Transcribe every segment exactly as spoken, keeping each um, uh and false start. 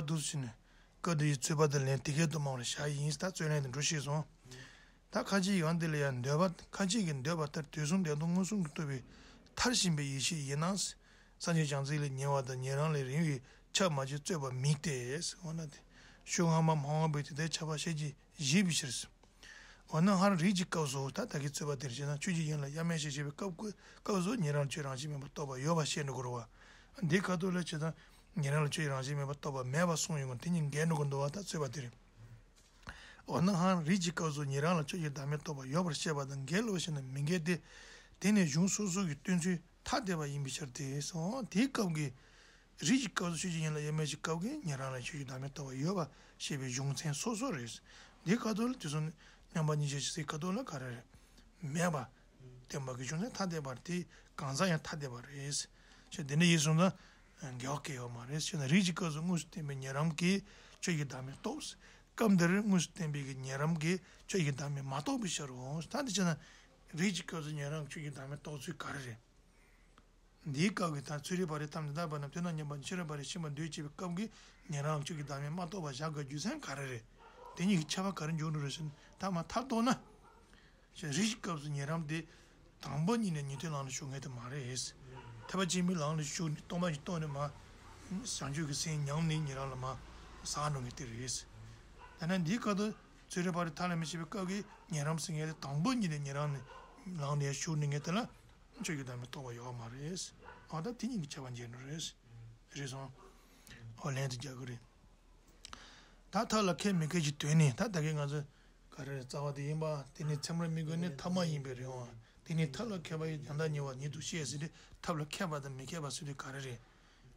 འདུག་ཟེར་ནས། སྐབས་འདིའི་རྩོད་པ་དེ་ལན་དེ་སྐད་དུ་སྨྲ་བར་བྱ་ཡིན། ད་རྩོད་ལན་དེ་འགྲོ་ཤེས་སོང་། ད་ཁ་ཅིག་ཡང་འདི་ལ་ཡང་འདོད་པ། ཁ་ཅིག་གིས་འདོད་པ་ལྟར་དུས་གསུམ་བདེ་སྟོང་མངོན་སུམ་གྱིས་རྟོགས་པའི་མཐར་ཕྱིན་པའི་ཡེ་ཤེས་ཡིན་ན། སངས་རྒྱས་བྱང་སེམས་ལས་ཉེ་བ་དང་ཉན་རང་ལས་རིང་བའི་ཆ་མ་ཕྱེད་རྩོད་པ་མེད་དེ། འོ་ན་དེ། ཤོག་སྔ་མ་མ་འོངས་པའི་དེ་ལྟར་ཁྱབ་པ་ཤེས་ཀྱི་བཞེད་པའི་ཕྱིར། འོ་ན་སྔར་རིགས་ཀྱི་སྐབས་སུ། ད་ད་གིན་རྩོད་པ་དེར་བྱས་ན་ཆོས་ཀྱི་དབྱིངས་ལ་དབྱེར་མེད་ཞེས་བཤད་པའི་སྐབས་ཀྱི་སྐབས་སུ་ཉན་རང་ལ་ཆོས་རང་བཞིན་མེད་པར་རྟོགས་པ་ཡོད་པ་བཤད་འགྲོ་དགོས་རེད་བ། འདིའི་ཁ་ཐོག་ལ་བྱས་ཙང་ཉན་རང་ལ་ཆོས་རང་བཞིན་མེད་པར་རྟོགས་པ་མེད་པར་གསུངས་ཡོང་གི། དེ་གཉིས་འགལ་འགྲོ་གི་འདུག་བ། ད་རྩོད་པ་དེ་རེད། འོ་ན་སྔར་རིགས་ཀྱི་སྐབས་སུ་ཉན་རང་ལ་ཆོས་ཀྱི་བདག་མེད་རྟོགས་པ་ཡོད་པར་བཤད་པ་དང་འགལ་ལོ་ཞེ་ན་མི་འགལ་ཏེ། དེ་ནི་གཞུང་སོ་སོ་གི་སྟོན་ཚུལ་ཐ་དད་པ་ཡིན་པའི་ཕྱིར་ཏེ། སོ་དེའི་སྐབས་ཀྱི་རིགས་ཀྱི་སྐབས་སུ་ཆོས་ཀྱི་དབྱིངས་ལ་དབྱེར་མེད་ཀྱི་སྐབས་ཀྱི་ཉན་རང་ལ་ཆོས་ཀྱི་བདག་མེད་རྟོགས་པ་ཡོད་པ་བཤད་པའི་གཞུང་ཚན་སོ་སོ་རེད། འདིའི་ཁ་ཐོག་ལ་དེ་ཚོ་ནི་མཉམ་པ་ཉིད་ཅེས་ཟེར་ཁ་ཐོག་ལ་ག་རེ་རེད། མེད་པ་བསྟན་པ་གི་གཞུང་ཚན་ཐ་དད་པ་རེད། དེ་གང་ཟག་ཡང་ཐ་དད་པ་རེད། ཞེས་དེ་འདྲ་ཡིན་སོང་ཙང་འགལ་བ་གང་ཡང་ཡོད་མ་རེད། ཞེ་ན་རིགས་ཀྱི་སྐབས་སུ་དངོས་སུ་བསྟན་པའི་ཉན་རང་གིས་ཆོས་ཀྱི་བདག་མེད་རྟོགས། སྐབས་འདིར་དངོས་སུ་བསྟན་པའི་གི་ཉན་རང་གིས་ཆོས་ཀྱི་བདག་མེད་མ་རྟོགས་པའི་ཕྱིར་རོ། ད་འདི་བྱས་ན་རིགས་ཀྱི་སྐབས་སུ་ཉན་རང་གིས་ཆོས་ཀྱི་བདག་མེད་རྟོགས་ཚུལ་ག་རེ་རེད། འདིའི་སྐབས་ཀྱི་ད་ཚུལ་རིག་པ་རེ་ཐམས་ཅད་བདག་པ་རྣམས་དེ་དང་མཉམ་པ་ཤེས་རབ་པ་རེ་ཤེས་པར་འདོད་ཅེས་པའི་སྐབས་ཀྱི་ཉན་རང་ཆོས་ཀྱི་བདག་མེད་མ་རྟོགས་པར་བཞག་དགོས་རྒྱུ་མཚན་ག་རེ་རེད། དེ་གཉིས་ཀྱི་ཁྱད་པར་ག་རེ་འབྱུང་འགྲོ་རེད་ཟེར་ན། ཐ་མ་མཐར་གཏུགས་ན། ཞེས་རིགས་ཀྱི་སྐབས་སུ་ཉན་རང་དེ་དང་པོ་ཉིད་ནས་ཉན་ཐོས་ལམ་ལ་ཞུགས་མཁན་དེ་མ་རེད། ཐེག་པ་ཆེན་པོའི་ལམ་ལ་ཞུགས་ནས་སྟོང་པ་ཉིད་རྟོགས་ནས་མར་བྱང་ཆུབ་ཀྱི་སེམས་ཉམས་ནས་ཉན་རང་ལ་མར་ཟག་འགྲོ་མཁན་དེ་རེད། ད་ནི་འདིའི་སྐབས་སུ་ཚུལ་རིག་པ་རེ་ཐ་ལ་མི་ཤེས་པའི་སྐབས་ཀྱི་ཉན་རང་ཟེར་མཁན་དེ་དང་པོ་ཉིད་ནས་ཉན་རང་ནས་ལམ་ལ་ཞུགས་ནས་མཁན་དེ་ལ། ཆོས་ཀྱི་བདག་མེད་རྟོགས་པ་ཡོད་མ་རེད། འོ་ད་དེ་གཉིས་ཀྱི་ཁྱད་པར་འབྱེད་ནི་རེད། རེད་སོང་། འོ་ལན་དུ་རྒྱག་གི་རེད། ད་ཐབས་ལ་མཁས་མི་མཁས་ཀྱི་དོན་ནི། ད་ད་གིན་ང་ཚོ་ག་རེ་རེད། རྩ་བ་དེ་ཡིན་པ། དེ་ནི་ཚད་མར་དམིགས་དགོས་ནི་ཐབས་མ་ཡིན་པའི་རེད་བ། དེ་ནི་ཐབས་ལ་མཁས་པ་ཡིས་ཡང་དག་ཉེ་བར་ཉིད་དུ་ཤེས་ཟེར་དུས་ཐབས་ལ་མཁས་པ་དང་མི་མཁས་པ་ཟེར་དུས་ག་རེ་རེད།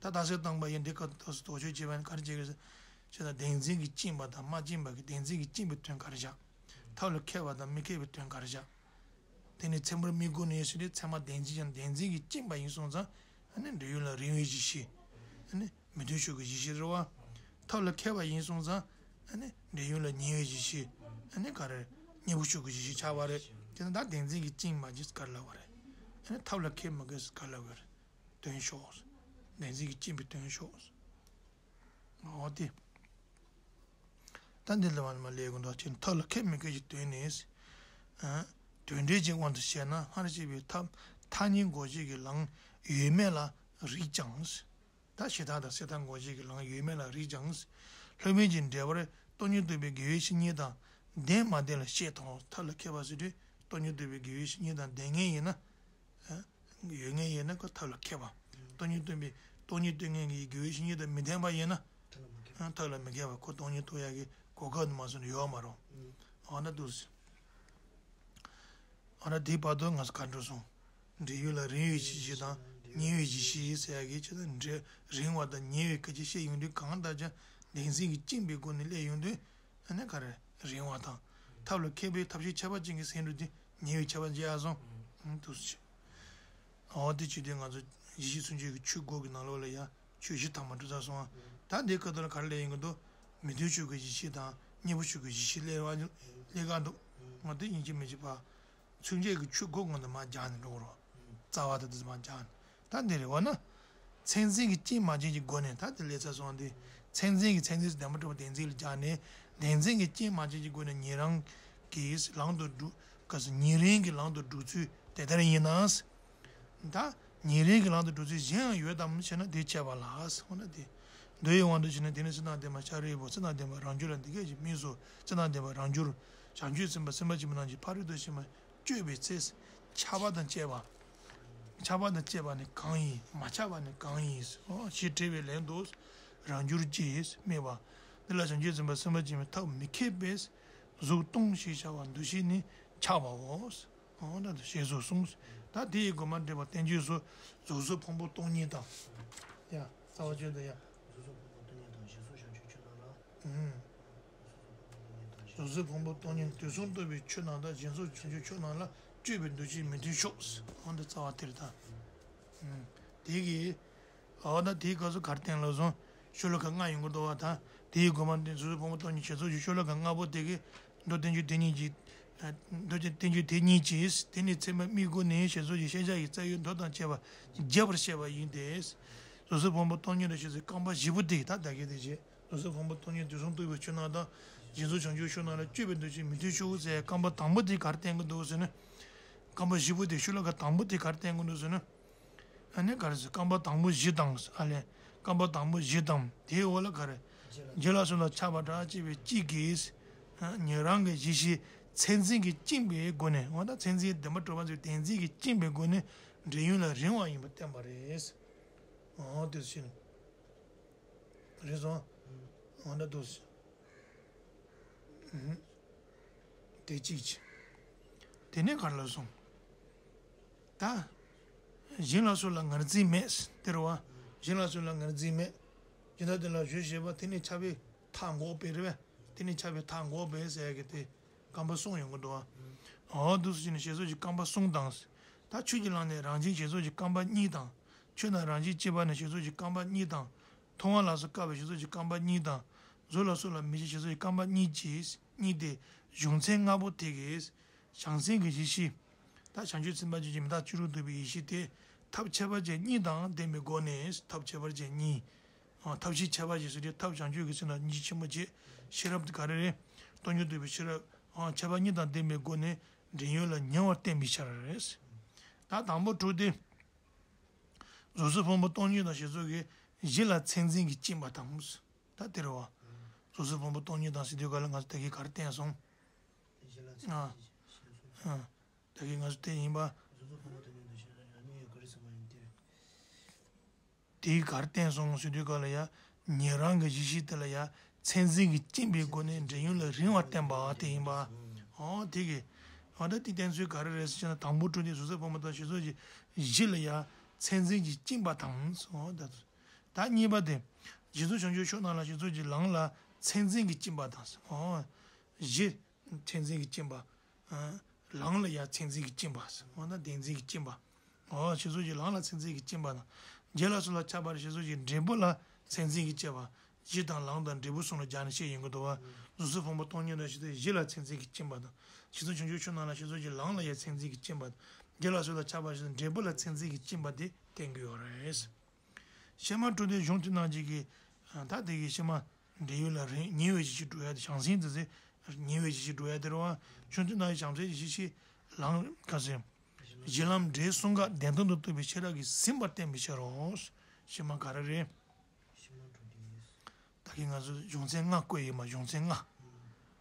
ད་རྟགས་གསལ་བཏང་པ་ཡིན། འདི་སྐབས་ཐོག་སུ་དོགས་གཅོད་བྱས་པ་ཡིན། ག་རེ་བྱེད་ཀྱི་རེད་ཟེར་ན། བདེན་འཛིན་གྱིས་བཅིངས་པ་དང་མ་བཅིངས་པ་གི། བདེན་འཛིན་གྱིས་བཅིངས་པའི་དོན་ག་རེ་བཞག་ཐབས་ལ་མཁས་པ་དང་མི་མཁས་པའི་དོན་ག་རེ་བཞག་དེ་ནི་ཚད་མར་དམིགས་དགོས་ནི་ཡོད་ཟེར་དུས་ཚད་མ་བདེན་འཛིན་ཀྱང་བདེན་འཛིན་གྱིས་བཅིངས་པ་ཡིན་སོང་ཙང་། ཨ་ནི་འབྲས་ཡུལ་ལ་རིང་བའི་གཞི་ཤེས། ཨ་ནི་མི་མཐུན་ཕྱོགས་ཀྱི་གཞི་ཤེས་རེད་བ། ཐབས་ལ་མཁས་པ་ཡིན་སོང་ཙང་། ཨ་ནི་འབྲས་ཡུལ་ལ་ཉེ་བའི་གཞི་ཤེས། ཨ་ནི་ག་རེ། གཉེན་པོ་ཕྱོགས་ཀྱི་གཞི་ཤེས་ཆགས་པ་རེད། དེ་ནི་ད་བདེན་འཛིན་གྱིས་བཅིངས་མ་བཅིངས་ག་རེ་ལབ་པ་རེད། ཨ་ནི་ཐབས་ལ་མཁས་མི་མཁས་ག་རེ་ལབ་པ་རེད། དོན་ཕྱོགས། བདེན་འཛིན་གྱིས་བཅིངས་པའི་དོན་ཕྱོགས། འོ་དེ། ད་འདི་ལ་མ་ལས་ཀུན་ཐོག་ཆེན་ཐབས་ལ་མཁས་མི་མཁས་ཀྱི་དོན་ནི། ཨ། དོན་འབྲེལ་གྱི་དབང་དུ་བྱས་ན་སྔར་བཤད་པའི་ཐབས་ཐ་སྙད་འགོག་བྱེད་ཀྱི་ལམ་ཡོད་མེད་ལ་རིགས་ཀྱང་། ད་བྱེ་བྲག་དང་སེལ་ཐབས་འགོག་བྱེད་ཀྱི་ལམ་ཡོད་མེད་ལ་རིགས་ཀྱང་། སློབ་དཔོན་གྱི་འགྲེལ་པར་སྟོང་ཉིད་རྟོགས་པའི་དགེ་བའི་བཤེས་གཉེན་དང་ལྡན་མ་ལྡན་ལ་བཤད་དོ། ཐབས་ལ་མཁས་པ་ཟེར་དུས་སྟོང་ཉིད་རྟོགས་པའི་དགེ་བའི་བཤེས་གཉེན་དང་ལྡན་མཁན་ཡིན་ན། ཨ། ཡོད་མཁན་ཡིན་ན་ཁོ་ཐབས་ལ་མཁས་པ། སྟོང་ཉིད་སྟོན་པའི་སྟོང་ཉིད་སྟོན་མཁན་གྱི་དགེ་བའི་བཤེས་གཉེན་དང་མི་ལྡན་པ་ཡིན་ན། ཐབས་ལ་མི་མཁས་པ། ཨ། ཐབས་ལ་མི་མཁས་པ་ཁོ་སྟོང་ཉིད་རྟོགས་ཡག་གི་གོ་སྐབས་དུ་མ་སོང་ནས་ཡོད་མ་རུང་། ཨ་ན་འདུག་སེ། ཨ་ན་དེའི་བར་དུ་ང་ཚོ་ག་འགྲོ་སོང་། འབྲས་ཡུལ་ལ་རིང་བའི་གཞི་ཤེས་དང་ཉེ་བའི་གཞི་ཤེས་ཟེར་ཡག་གི་ཆེད་དུ་འབྲས་རིང་བ་དང་ཉེ་བའི་སྐད་ཆ་བཤད་ཡོང་དུས་གང་ལྟར་ཀྱང་བདེན་འཛིན་གྱིས་བཅིངས་པའི་སྒོ་ནས་སླེབས་ཡོང་དུས། ཨ་ནི་ག་རེ། རིང་བ་དང་། ཐབས་ལ་མཁས་པའི་ཐབས་ཤེས་ཁྱད་པར་ཅན་གྱི་སེམས་རུ་དེ་ཉེ་བའི་ཁྱད་པར་འབྱེད་ཡག་སོང་། ཨང་། འདུག་སེ། འོ་དེ་བྱེད་དུས་ང་ཚོ་ཡེ་ཤེས་མཚོན་བྱེད་ཀྱི་ཆོས་སྒོ་གི་ནང་ལོགས་ལ་ཡང་ཆོས་བཞི་ཐ་མ་གྲུབ་ཚར་སོང་ཨ། ད་འདིའི་སྐབས་དེར་ག་རེ་སླེབས་ཡོང་གི་འདུག་མི་མཐུན་ཕྱོགས་ཀྱི་གཞི་ཤེས་དང་གཉེན་པོ་ཕྱོགས་ཀྱི་གཞི་ཤེས་སླེབས་པ་སླེབས་ག་འདུག་འོ་དེ་ཡིན་གཅིག་མིན་གཅིག་ཕར། མཚོན་བྱེད་ཀྱི་ཆོས་སྒོ་སྔོན་དུ་མར་སྦྱངས་ནས་འགྲོ་དགོས་རེད། རྩ་བ་དེ་དུས་མར་སྦྱངས་ནས། ད་འདི་རེད་བ་ན། མཚན་འཛིན་གྱིས་བཅིངས་མ་བཅིངས་ཀྱི་སྒོ་ནས། ད་དེ་ལས་ཚར་སོང་སྟེ། མཚན་འཛིན་གྱིས་མཚན་འཛིན་བདེན་པར་གྲུབ་པ་བདེན་འཛིན་ལ་སྦྱངས་ནས། བདེན་འཛིན་གྱིས་བཅིངས་མ་བཅིངས་ཀྱི་སྒོ་ནས་ཉན་རང་གིས་ལམ་དུ་བསྒྲུབ། ག་ཟེར། ཉེ་རིང་གི་ལམ་དུ་བསྒྲུབ་ཚུལ་དེ་ལྟར་ཡིན་ན། ད་ཉེ་རིང་གི་ལམ་དུ་བསྒྲུབ་ཚུལ་གཞན་ཡང་ཡོད་དམ་ཞེ་ན། དེ་དཔྱད་པ་ལ། འོ་ན་དེ། མདོ་ཡི་དབང་དུ་བྱས་ན། དེ་ནི་སེམས་དང་ལྡན་པ་ཤཱ་རིའི་བུ། སེམས་དང་ལྡན་པ་རང་རྒྱུད་ལ་འདི་སྐད་ཅེས་སྨྲས་སོ། སེམས་དང་ལྡན་པ་རང་རྒྱུད། བྱང་ཆུབ་སེམས་དཔའ་སེམས་དཔའ་ཆེན་པོ་རྣམས་ཀྱིས་ཕ་རོལ་ཏུ་ཕྱིན་པ་སྤྱོད་པའི་ཚེ། ཆགས་པ་དང་བཅས་པ། ཆགས་པ་དང་བཅས་པ་ནི་གང་ཡིན། མ་ཆགས་པ་ནི་གང་ཡིན། ཞེས་དྲི་བའི་ལན་དུ། རང་རྒྱུད་ཅེས་སྨྲས་པ། འདི་ལ་བྱང་ཆུབ་སེམས་དཔའ་སེམས་དཔའ་ཆེན་པོས་ཐབས་མི་མཁས་པས། གཟུགས་སྟོང་ཞེས་བྱ་བ་འདུ་ཤེས་ནི་ཆགས་པའོ། འོ་ན་ཞེས་སོགས་གསུངས། ད་དེ་ཡི་དགོངས་པ་འགྲེལ་པ་བསྟན་བཅོས་སུ། གཟུགས་གཟུགས་ཕུང་པོ་སྟོང་ཉིད་དང་། ཡ། རྩ་བ་བཅད་དང་། ཡ། གཟུགས་གཟུགས་ཕུང་པོ་སྟོང་ཉིད་དང་། ཞེས་སོགས་བྱང་ཆུབ་ཆོས་རྣམས་ལ། ཨུམ། གཟུགས་གཟུགས་ཕུང་པོ་སྟོང་ཉིད་དང་། དུས་གསུམ་རྟོག་པའི་ཆོས་རྣམས་དང་། གཞན་སོགས་བྱང་ཆུབ་ཆོས་རྣམས་ལ་སྤྱོད་པའི་འདུ་ཤེས་མི་མཐུན་ཕྱོགས། འོ་འདི་རྩ་བ་དེ་རེད་ད། ཨུམ། དེ་གིས། འོ་ན་དེའི་སྐབས་སུ་ག་རེ་བསྟན་ལབ་སོང་། ཤོ་ལོ་ཀ་ལྔ་ཡོང་གི་འདུག་བ་ད། དེའི་དགོངས་པ་འདི་གཟུགས་གཟུགས་ཕུང་པོ་སྟོང་ཉིད་ཞེས་སོགས་ཀྱི་ཤོ་ལོ་ཀ་ལྔ་པོ་དེ་གིས། མདོ་བསྟན་བཅོས་དེ་ཉིད་ཀྱི། མདོ་བསྟན་བཅོས་དེ་ཉིད་ཀྱིས། དེ་ནི་ཚད་མར་དམིགས་དགོས་ནི་ཞེས་སོགས་ཀྱི་ཤེས་བྱ་ཡི་རྩ་བའི་མདོ་དང་བཅས་པ་རྒྱས་པར་བཤད་པ་ཡིན་ཏེ། གཟུགས་གཟུགས་ཕུང་པོ་སྟོང་ཉིད་དང་ཞེས་སོགས་རྐང་པ་བཞི་པོ་དེ་ད་ད་གིན་དེ་བྱས། རྫོགས་སོགས་ཕུང་པོ་སྟོང་ཉིད་དུས་གསུམ་རྟོགས་པའི་ཆོས་རྣམས་དང་། སྦྱིན་སོགས་བྱང་ཆུབ་ཕྱོགས་རྣམས་ལ་སྤྱོད་པའི་འདུ་ཤེས་མི་མཐུན་ཕྱོགས་ཟེར་རྐང་པ་དང་པོ་དེ་ག་རེ་བསྟན་གྱི་འདུག་ཟེར་ན། རྐང་པ་བཞི་པོ་དེ་ཤོ་ལོ་ཀ་དང་པོ་དེ་ག་རེ་བསྟན་གྱི་འདུག་ཟེར་ན། ཨ་ནི་ག་རེ་ཟེར། རྐང་པ་དང་པོ་བཞི་དང་ཨ་ལས། རྐང་པ་དང་པོ་བཞི་དང་དེའི་འོག་ལ་ག་རེ། རྒྱུད་ལ་སོགས་ལ་ཆགས་པ་འདྲ་བཅས་པའི་གཅིག་གིས། ཉན་རང་གི་གཞི་ཤེས་མཚན་འཛིན་གྱིས་བཅིངས་པའི་སྒོ་ནས། འོ་ད་མཚན་འཛིན་བདེན་པར་གྲུབ་པ་ཚོས་བདེན་འཛིན་གྱིས་བཅིངས་པའི་སྒོ་ནས་འབྲས་ཡུལ་ལ་རིང་བ་ཡིན་པར་བསྟན་པ་རེད། འོ་དེ་བཞིན། རེད་སོང་། འོ་ན་འདུག་སེ། དེ་གཅིག་བྱས། དེ་ནས་ག་རེ་ལབ་སོང་། ད། གཞན་ལ་སོགས་ལ་ངར་འཛིན་མེད་དེ་རེད་བ། གཞན་ལ་སོགས་ལ་ངར་འཛིན་མེད། ཇི་ལྟར་དེ་ལ་གཞོལ་ཞེས་པ་དེ་ནི་ཁྱབ་པའི་མཐའ་འགོག་པས་རེད་བས། དེ་ནི་ཁྱབ་པའི་མཐའ་འགོག་པས་ཟེར་ཡ་གི་དེ། རྐང་པ་གསུམ་ཡོང་གི་འདུག་བ། འོ་འདུག་སེ་བྱས་ནས་ཞེས་སོགས་ཀྱི་རྐང་པ་གསུམ་དང་། ད་ཆོས་ཀྱི་ལམ་ནས་རང་བཞིན་ཞེས་སོགས་ཀྱི་རྐང་པ་གཉིས་དང་། ཆོས་དང་རང་བཞིན་གཅིག་པ་ནི་ཞེས་སོགས་ཀྱི་རྐང་པ་གཉིས་དང་། མཐོང་བ་ལ་སོགས་དཀའ་བའི་ཞེས་སོགས་ཀྱི་རྐང་པ་གཉིས་དང་། གཟུགས་ལ་སོགས་ལ་མི་བྱེད་ཞེས་སོགས་ཀྱི་རྐང་པ་གཉིས་ཀྱིས་གཉིས་ཏེ། གཞུང་ཚན་ལྔ་པོ་དེ་གིས། བྱང་སེམས་ཀྱི་ཡེ་ཤེས། ད་བྱང་ཆུབ་སེམས་དཔའ་ཆོས་ཅན་མི་རྟག་སྤྱི་རུ་འདུས་པའི་ཡེ་ཤེས་དེ། ཐབས་ཁྱད་པར་ཅན་གཉིས་དང་ལྡན་པའི་སྒོ་ནས། ཐབས་ཁྱད་པར་ཅན་གཉིས། ཨ། ཐབས་ཤེས་ཁྱད་པར་ཅན་ཟེར་དུས་ཐབས་བྱང་ཆུབ་ཀྱི་སེམས་ལ་སྙིང་རྗེ་ཆེན་པོ་བྱེད། ཤེས་རབ་དེ་ག་རེ་རེད། སྟོང་ཉིད་རྟོགས་པའི་ཤེས་རབ། ཨ། ཁྱད་པར་གཉིས་དང་ལྡན་པའི་སྒོ་ནས་འབྲས་ཡུལ་ལ་ཉེ་བར་བསྟན་པའི་ཕྱིར། ད་དང་པོ་དྲུག་སྟེ། རྫོགས་སོགས་ཕུང་པོ་སྟོང་ཉིད་དང་ཞེས་སོགས་ཀྱི་གཞི་ལ་མཚན་འཛིན་གྱིས་བཅིངས་པ་དང་། ད་དེ་རེད་བ། རྫོགས་སོགས་ཕུང་པོ་སྟོང་ཉིད་དང་ཟེར་དུས་ག་ལ་ང་ཚོ་ད་གིན་ག་རེ་བསྟན་སོང་། ཨ། ཨ། ད་གིན་ང་ཚོ་བསྟན་ཡིན་པ། དེ་གར་བསྟན་སོང་ཟེར་དུས་ག་ལ་ཡ། ཉན་རང་གི་གཞི་ཤེས་དེ་ལ་ཡ། མཚན་འཛིན་གྱིས་བཅིངས་པའི་སྒོ་ནས་འབྲས་ཡུལ་ལ་རིང་བར་བསྟན་པ་དེ་ཡིན་པ། འོ་དེ་གི། འོ་ད་དེ་བསྟན་ཚུལ་ག་རེ་རེད་ཟེར་ན་དང་པོ་དྲུག་དེ་རྫོགས་སོགས་ཕུང་པོ་དང་ཞེས་སོགས་ཀྱི་གཞི་ལ་ཡ། མཚན་འཛིན་གྱིས་བཅིངས་པ་དང་། འོ་ད། ད་གཉིས་པ་དེ། སྦྱིན་སོགས་བྱང་ཆུབ་ཕྱོགས་རྣམས་ལ་ཞེས་སོགས་ཀྱི་ལམ་ལ་མཚན་འཛིན་གྱིས་བཅིངས་པ་དང་། འོ། གཞི། མཚན་འཛིན་གྱིས་བཅིངས་པ། ལམ་ལ་ཡང་མཚན་འཛིན་གྱིས་བཅིངས་པ། འོ་ན་བདེན་འཛིན་གྱིས་བཅིངས་པ། འོ་ཞེས་སོགས་ཀྱི་ལམ་ལ་མཚན་འཛིན་གྱིས་བཅིངས་པ་དང་། རྒྱུད་ལ་སོགས་ལ་ཆགས་པ་ཞེས་སོགས་ཀྱི་འབྲས་བུ་ལ་མཚན་འཛིན་གྱིས་བཅིངས་པ། གཞི་དང་ལམ་དང་འབྲས་བུ་གསུམ་ལ་སྦྱར་ནས་བཤད་ཡོང་གི་འདུག་བ། རྫོགས་སོགས་ཕུང་པོ་སྟོང་ཉིད་དང་ཞེས་སོགས་གཞི་ལ་མཚན་འཛིན་གྱིས་བཅིངས་པ་དང་། སྦྱིན་སོགས་བྱང་ཆུབ་ཕྱོགས་རྣམས་ལ་ཞེས་སོགས་ཀྱི་ལམ་ལ་ཡང་མཚན་འཛིན་གྱིས་བཅིངས་པ་དང་། རྒྱུད་ལ་སོགས་ལ་ཆགས་པ་ཞེས་སོགས་འབྲས་བུ་ལ་མཚན་འཛིན་གྱིས་བཅིངས་པ་དེ་བསྟན་གྱི་ཡོད་རེད། ཕྱི་མ་དྲུག་དེ་གཞུང་དེ་ནང་བཞིན་གྱི། ད་དེ་གི་ཕྱི་མ། འབྲས་ཡུལ་ལ་རིང་ཉེ་བའི་གཞི་ཤེས་སྒྲུབ་ཡ་དེ་བྱང་སེམས་དེ་ཚེ། ཉེ་བའི་གཞི་ཤེས་སྒྲུབ་ཡ་དེ་རེད་བ། གཞུང་དེ་ནང་བཞིན་བྱང་སེམས་ཀྱི་གཞི་ཤེས་ལམ་ག་ཚོད། གཞི་ལམ་འབྲས་གསུམ་ཀ་བདེན་སྟོང་དུ་རྟོགས་པའི་ཤེས་རབ་ཀྱིས་ཟིན་པར་བསྟན་པའི་ཕྱིར་རོ། ཕྱི་མ་ག་རེ་རེད། ཕྱི་མ་དྲུག་དེ་ཡིན། ད་གིན་ང་ཚོ་གཞུང་ཚན་ལྔ་བཀོད་ཡིན་པ། གཞུང་ཚན་ལྔ།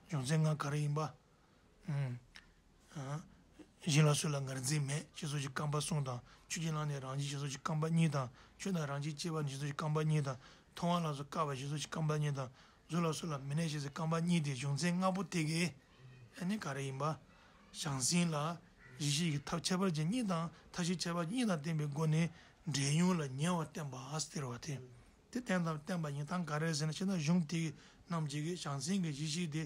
གཞུང་ཚན་ལྔ་ག་རེ་ཡིན་པ། ཨང་། ཨ། གཞན་ལ་སོགས་ལ་ངར་འཛིན་མེད་ཅེས་སོགས་ཀྱི་རྐང་པ་གསུམ་དང་། ཆོས་ཀྱི་ལམ་ནས་རང་བཞིན་ཞེས་སོགས་ཀྱི་རྐང་པ་གཉིས་དང་། ཆོས་དང་རང་བཞིན་གཅིག་པ་ནི་ཞེས་སོགས་ཀྱི་རྐང་པ་གཉིས་དང་། མཐོང་བ་ལ་སོགས་དཀའ་བ་ཞེས་སོགས་ཀྱི་རྐང་པ་གཉིས་དང་། གཟུགས་ལ་སོགས་ལ་མི་གནས་ཞེས་སོགས་ཀྱི་རྐང་པ་གཉིས་ཏེ། གཞུང་ཚན་ལྔ་པོ་དེ་གས་ཨ་ནི་ག་རེ་ཡིན་པ། བྱང་སེམས་ལ་གཞི་ཤེས་ཀྱི་ཐབས་ཁྱད་པར་ཅན་གཉིས་དང་། ཐབས་ཤེས་ཁྱད་པར་གཉིས་དང་ལྡན་པའི་སྒོ་ནས་འབྲས་ཡུལ་ལ་ཉེ་བར་བསྟན་པ་ཟེར་བ་དེ། དེ་བསྟན་དང་བསྟན་པ་ཡིན་སྟངས་ག་རེ་ཟེར་ན། ཕྱི་ནང་གཞུང་དེ་རྣམས་ཀྱི་བྱང་སེམས་ཀྱི་གཞི་ཤེས་དེ་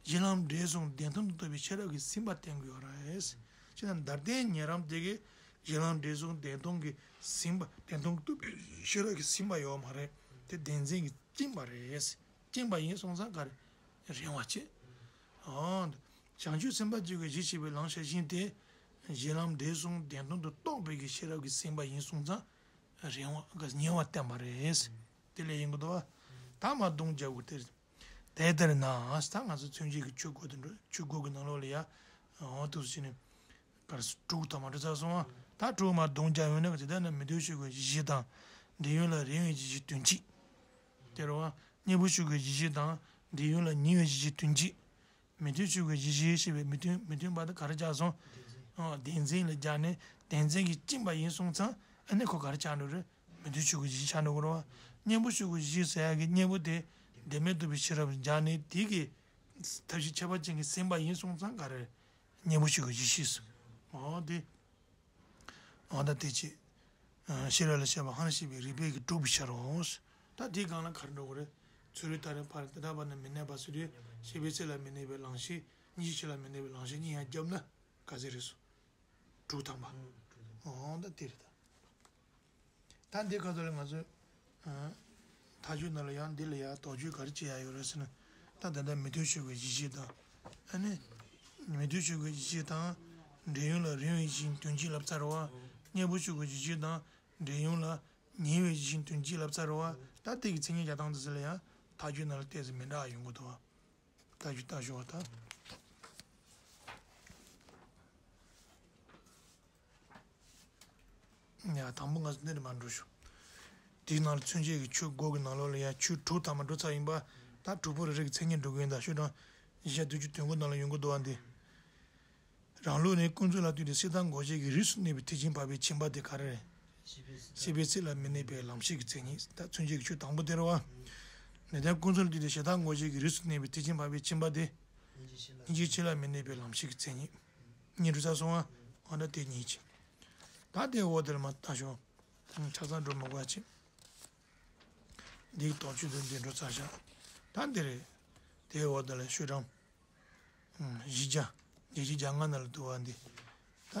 གཞི་ལམ་འབྲས་གསུམ་བདེན་སྟོང་དུ་རྟོགས་པའི་ཤེས་རབ་ཀྱིས་ཟིན་པ་བསྟན་གྱི་ཡོད་རེད། ཕྱི་ནང་འདིར་བསྟན་ཉན་རང་དེ་གིས་གཞི་ལམ་འབྲས་གསུམ་བདེན་སྟོང་གིས་ཟིན་པ། བདེན་སྟོང་དུ་རྟོགས་པའི་ཤེས་རབ་ཀྱིས་ཟིན་པ་ཡོད་མ་རེད། དེ་བདེན་འཛིན་གྱིས་བཅིངས་པ་རེད། བཅིངས་པ་ཡིན་སོང་ཙང་ག་རེ་རིང་བ་བྱེད། འོ། བྱང་ཆུབ་སེམས་དཔའ་གཅིག་གི་གཞི་ཤེས་པའི་ལམ་ཤེས་བཞིན་དེ། གཞི་ལམ་འབྲས་གསུམ་བདེན་སྟོང་དུ་རྟོགས་པའི་གི་ཤེས་རབ་ཀྱིས་ཟིན་པ་ཡིན་སོང་ཙང་། རིང་བ་ག་ཉེ་བར་བསྟན་པ་རེད། དེ་ལས་ཡིན་གྱི་འདུག་བ། ད་མར་ལྡོང་རྒྱག་དགོས་ཏེ། དེ་ལྟར་ན་ད་ང་ཚོ་མཚོན་བྱེད་ཀྱི་ཆོས་སྐོར་དུ་འགྲོ། ཆོས་སྐོར་གྱི་ནང་ལོགས་ལ་ཡ། འོ་འདུག་སེ་བྱས་ནས། གར་དྲུག་དང་མ་འགྲོ་ཚར་སོང་བ། ད་དྲུག་མར་ལྡོང་རྒྱག་ཡོང་ན་དེ་ལྟར་ན་མི་མཐུན་ཕྱོགས་ཀྱི་གཞི་ཤེས་དང་། འབྲས་ཡུལ་ལ་རིང་བའི་གཞི་ཤེས་དོན་གཅིག་དེ་རེད་བ། གཉེན་པོ་ཕྱོགས་ཀྱི་གཞི་ཤེས་དང་། འབྲས་ཡུལ་ལ་ཉེ་བའི་གཞི་ཤེས་དོན་གཅིག་མི་མཐུན་ཕྱོགས་ཀྱི་གཞི་ཤེས་ཞེས་པའི་མི་མཐུན། མི་མཐུན་པ་དེ་ག་རེ་སྦྱར་སོང་། ཨོ། བདེན་འཛིན་ལ་སྦྱར་ནས་བདེན་འཛིན་གྱིས་བཅིངས་པ་ཡིན་སོང་ཙང་ཨ་ནི་ཁོ་ག་རེ་ཆགས་འགྲོ་རེད། མི་མཐུན་ཕྱོགས་ཀྱི་གཞི་ཤེས་ཆགས་འགྲོ་གི་རེད་བ། གཉེན་པོ་ཕྱོགས་ཀྱི་གཞི་ཤེས་ཟེར་ཡག་གི་གཉེན་པོ་དེ་བདེན་མེད་རྟོགས་པའི་ཤེས་རབ་སྦྱར་ནས་དེ་གི་ཐབས་ཤེས་ཁྱད་པར་ཅན་གྱིས་ཟིན་པ་ཡིན་སོང་ཙང་ག་རེ་རེད། གཉེན་པོ་ཕྱོགས་ཀྱི་གཞི་ཤེས་སོ། ཨོ་དེ། འོ་ད་དེ་ཅི། ཤེས་རབ་ལ་བཤད་པ་སྔར་བཤད་པའི་རིགས་པས་ཀྱིས་གྲུབ་པའི་ཕྱིར་རོ། ད་དེའི་སྒང་ལ་ག་རེ་འགྲོ་གི་རེད། ཚུ་རོལ་ཏ་རེ་ཕར་དེ་དག་པ་ན་མི་གནས་པ་ཟེར་དུས་ཤེས་པའི་ཚད་ལ་མི་གནས་པའི་ལམ་ཤེས། གཉིས་ཤེས་ལ་མི་གནས་པའི་ལམ་ཤེས་གཉིས་ཡང་བརྒྱབ་ན་ག་ཚོད་རེད་སོ། དྲུག་ཐམ་པ། འོ་ད་དེ་རེད་ད། ད་འདི་ག་ཚོད་ལ་ང་ཚོས། མཐའ་དཔྱོད་ནང་ལ་ཡང་འདི་ལ་ཡང་དོགས་གཅོད་ག་རེ་བྱེད་ཡ་ཡོད་རེད་ཟེར་ན། ད་ད་ལྟ་མི་མཐུན་ཕྱོགས་ཀྱི་གཞི་ཤེས་དང་། ཨ་ནི། མི་མཐུན་ཕྱོགས་ཀྱི་གཞི་ཤེས་དང་། འབྲས་ཡུལ་ལ་རིང་བའི་གཞི་ཤེས་དོན་གཅིག་ལབ་ཚར་བ། གཉེན་པོ་ཕྱོགས་ཀྱི་གཞི་ཤེས་དང་། འབྲས་ཡུལ་ལ་ཉེ་བའི་གཞི་ཤེས་དོན་གཅིག་ལབ་ཚར་བ། ད་དེ་གི་མཚན་ཉིད་རྒྱག་སྟངས་དེ་ཚོ་ལ་ཡང་། ཐག་གཅོད་ནང་ལ་ཏོག་ཙམ་མི་འདྲ་བ་ཡོང་གི་འདུག་བ། ལྟ་རྒྱུ་ལྟ་ཞོག་ད། ཡ་དང་པོ་ང་ཚོ་འདི་ནས་མར་འགྲོ་ཞོག་དེའི་ནང་ལ་མཚོན་བྱེད་ཀྱི་ཆོས་སྒོ་གི་ནང་ལོགས་ལ་ཡ་ཆོས་དྲུག་ཐ་མ་འགྲོ་ཚར་ཡིན་པ། ད་དྲུག་པོ་རེ་རེ་གི་མཚན་ཉིད་འགྲོ་གི་ཡིན་ད། ཤོག་གྲངས་བཞི་བཅུ་དོན་དགུ་ནང་ལ་ཡོང་གི་འདུག་བ་འདི། རང་ལུགས་ནི་ཀུན་རྫོབ་ལ་ལྟོས་ཏེ་སྲེད་དང་འགོག་བྱེད་ཀྱི་རིགས་སུ་གནས་པའི་ཐེག་ཆེན་འཕགས་པའི་ཆེན་པོ་དེ་ག་རེ་རེད། སྲིད་པའི་ཚེ་ལ་མི་གནས་པའི་ལམ་ཤེས་ཀྱི་མཚན་ཉིད། ད་མཚོན་བྱེད་ཀྱི་ཆོས་དང་པོ་དེ་རེད་བ། ནི་དང་ཀུན་རྫོབ་ལ་ལྟོས་ཏེ་ཞེ་སྡང་འགོག་བྱེད་ཀྱི་རིགས་སུ་གནས་པའི་ཐེག་ཆེན་འཕགས་པའི་ཆེན་པོ་དེ། སྙིང་རྗེའི་ཆོས་ལ་མི་གནས་པའི་ལམ་ཤེས་ཀྱི་མཚན་ཉིད། གཉིས་འགྲོ་ཚར་སོང་ང་། འོ་ན་དེ་གཉིས་ཀྱི། ད་དེ་འོག་དེ་ལ་མར་ལྟ་ཞོག་ཆ་ཚང་འགྲོ་མི་དགོས་པ་བྱེད། འདིའི་དོགས་གཅོད་དེ་འདི་འགྲོ་ཚར་ཤག་ད་འདི་རེད། དེའི་འོག་དེ་ལ་ཤོག་གྲངས། ཨུམ། བཞི་བརྒྱ། བརྒྱད་ཅུ་གྱ་ལྔ་ནང་ལ་འདུག་བ་འདི། ད།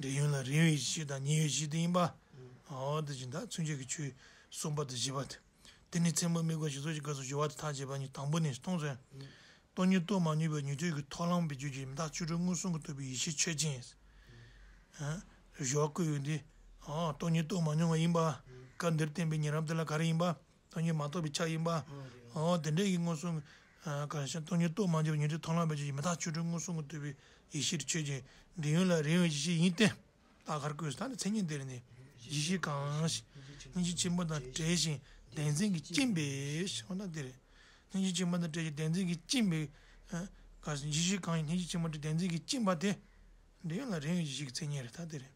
འབྲེལ་ཡུལ་ལ་རིང་བའི་གཞི་ཤེས་དང་ཉེ་བའི་གཞི་ཤེས་དེ་ཡིན་པ། འོ་དེ་བཞིན་ད་མཚོན་བྱེད་ཀྱི་ཆོས་གསུམ་པ་དང་བཞི་པ་དེ། དེ་ནི་མཚན་མོ་མིག་གོ་ཞེས་སོགས་ཀྱི་སྐབས་སུ་སྦྱོར་བ་དང་ཐག་བཅད་པ་གཉིས། དང་པོ་ནི་སྟོང་ཟེར། སྟོང་ཉིད་རྟོགས་མ་མྱོང་བའི་ཉན་ཐོས་ཀྱི་ཐོག་ལམ་པའི་རྒྱུད་ཀྱི་མི་རྟག་ཆོས་དྲུག་མངོན་སུམ་གྱིས་རྟོགས་པའི་ཡེ་ཤེས་ཆོས་ཅན། ཨ། སྦྱོར་བ་བཀོད་ཡོད་འདི། ཨ། སྟོང་ཉིད་རྟོགས་མ་མྱོང་བ་ཡིན་པ། སྐབས་འདིར་བསྟན་པའི་ཉན་རང་དེ་ལ་ག་རེ་ཡིན་པ། སྟོང་ཉིད་མ་རྟོགས་པའི་ཆ་ཡིན་པ། ཨོ་དེ་འདྲ་ཡི་མངོན་སུམ། ཨ། ག་ཞེས་སྟོང་ཉིད་རྟོགས་མ་མྱོང་བའི་ཉན་ཐོས་ཐོག་ལམ་པའི་རྒྱུད་ཀྱི་མི་རྟག་ཆོས་དྲུག་མངོན་སུམ་གྱིས་རྟོགས་པའི་ཡེ་ཤེས་ཆོས་ཅན། འབྲེལ་ཡུལ་ལ་རིང་བའི་གཞི་ཤེས་ཡིན་ཏེ། ད་ག་རེ་བཀོད་སོང་། ད་ནི་མཚན་ཉིད་འདིར་ནི། གཞི་ཤེས་གང་ཞིག་སྙིང་རྗེ་ཆེན་པོ་དང་བྲལ་ཞིང་བདེན་འཛིན་གྱིས་བཅིངས་པའི་འོ་ན་འདི་རེད། སྙིང་རྗེ་ཆེན་པོ་དང་བྲལ་ཞིང་བདེན་འཛིན་གྱིས་བཅིངས་པའི། ཨ། ག་ཞེས་གཞི་ཤེས་གང་ཞིག་སྙིང་རྗེ་ཆེན་པོ་དང་བྲལ་བདེན་འཛིན་གྱིས་བཅིངས་པ་དེ། འབྲེལ་ཡུལ་ལ་རིང་བའི་གཞི་ཤེས་ཀྱི་མཚན་ཉིད་རེད་ད་འདི་རེད།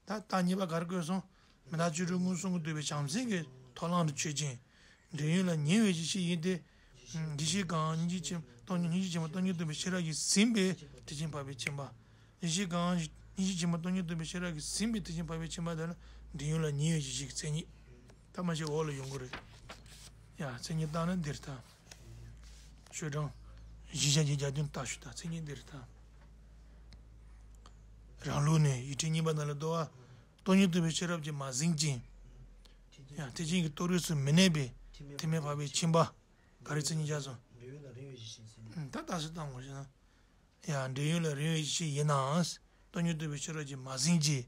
ད་རྟགས་གཉིས་པ་ག་རེ་བཀོད་སོང་། མི་རྟག་ཆོས་དྲུག་མངོན་སུམ་གྱིས་རྟོགས་པའི་བྱམས་སེམས་ཀྱི་ཐོག་ལམ་དུ་ཆོས་ཅན། འབྲེལ་ཡུལ་ལ་ཉེ་བའི་གཞི་ཤེས་ཡིན་ཏེ། གཞི་ཤེས་གང་སྙིང་རྗེ་ཆེན་སྟོང་ཉིད་སྙིང་རྗེ་ཆེན་པོ་སྟོང་ཉིད་རྟོགས་པའི་ཤེས་རབ་ཀྱིས་ཟིན་པའི་ཐེག་ཆེན་འཕགས་པའི་ཆེན་པོ། གཞི་ཤེས་གང་སྙིང་རྗེ་ཆེན་པོ་སྟོང་ཉིད་རྟོགས་པའི་ཤེས་རབ་ཀྱིས་ཟིན་པའི་ཐེག་ཆེན་འཕགས་པའི་ཆེན་པོ་དེ་ལ་འབྲེལ་ཡུལ་ལ་ཉེ་བའི་གཞི་ཤེས་ཀྱི་མཚན་ཉིད། ད་མ་ཤེས་འོག་ལ་ཡོང་གི་རེད། ཡ་མཚན་ཉིད་བཏགས་ན་འདིར་ད། ཤོག་གྲངས། བཞི་བརྒྱ་བརྒྱད་བརྒྱ་བདུན་བཏགས་ཤོག་ད་མཚན་ཉིད་འདིར་ད། རང་ལུགས་ནས་ཡིག་ཕྲེང་གཉིས་པ་ནང་ལ་འདུག་བ། སྟོང་ཉིད་རྟོགས་པའི་ཤེས་རབ་ཀྱིས་མ་ཟིན་ཅིང་། ཡང་ཐེག་ཆེན་གྱི་རྟོགས་རིགས་སུ་མི་གནས་པའི་ཐེག་དམན་འཕགས་པའི་ཆེན་པོ། ག་རེ་མཚན་ཉིད་བཞག་སོང་། ད་ལྟ་སུ་བཏང་དགོས་ཤེ་ན། ཡང་འབྲེལ་ཡུལ་ལ་རིང་བའི་གཞི་ཤེས་ཡིན་ནའང་། སྟོང་ཉིད་རྟོགས་པའི་ཤེས་རབ་ཀྱིས་མ་ཟིན་ཅིང་།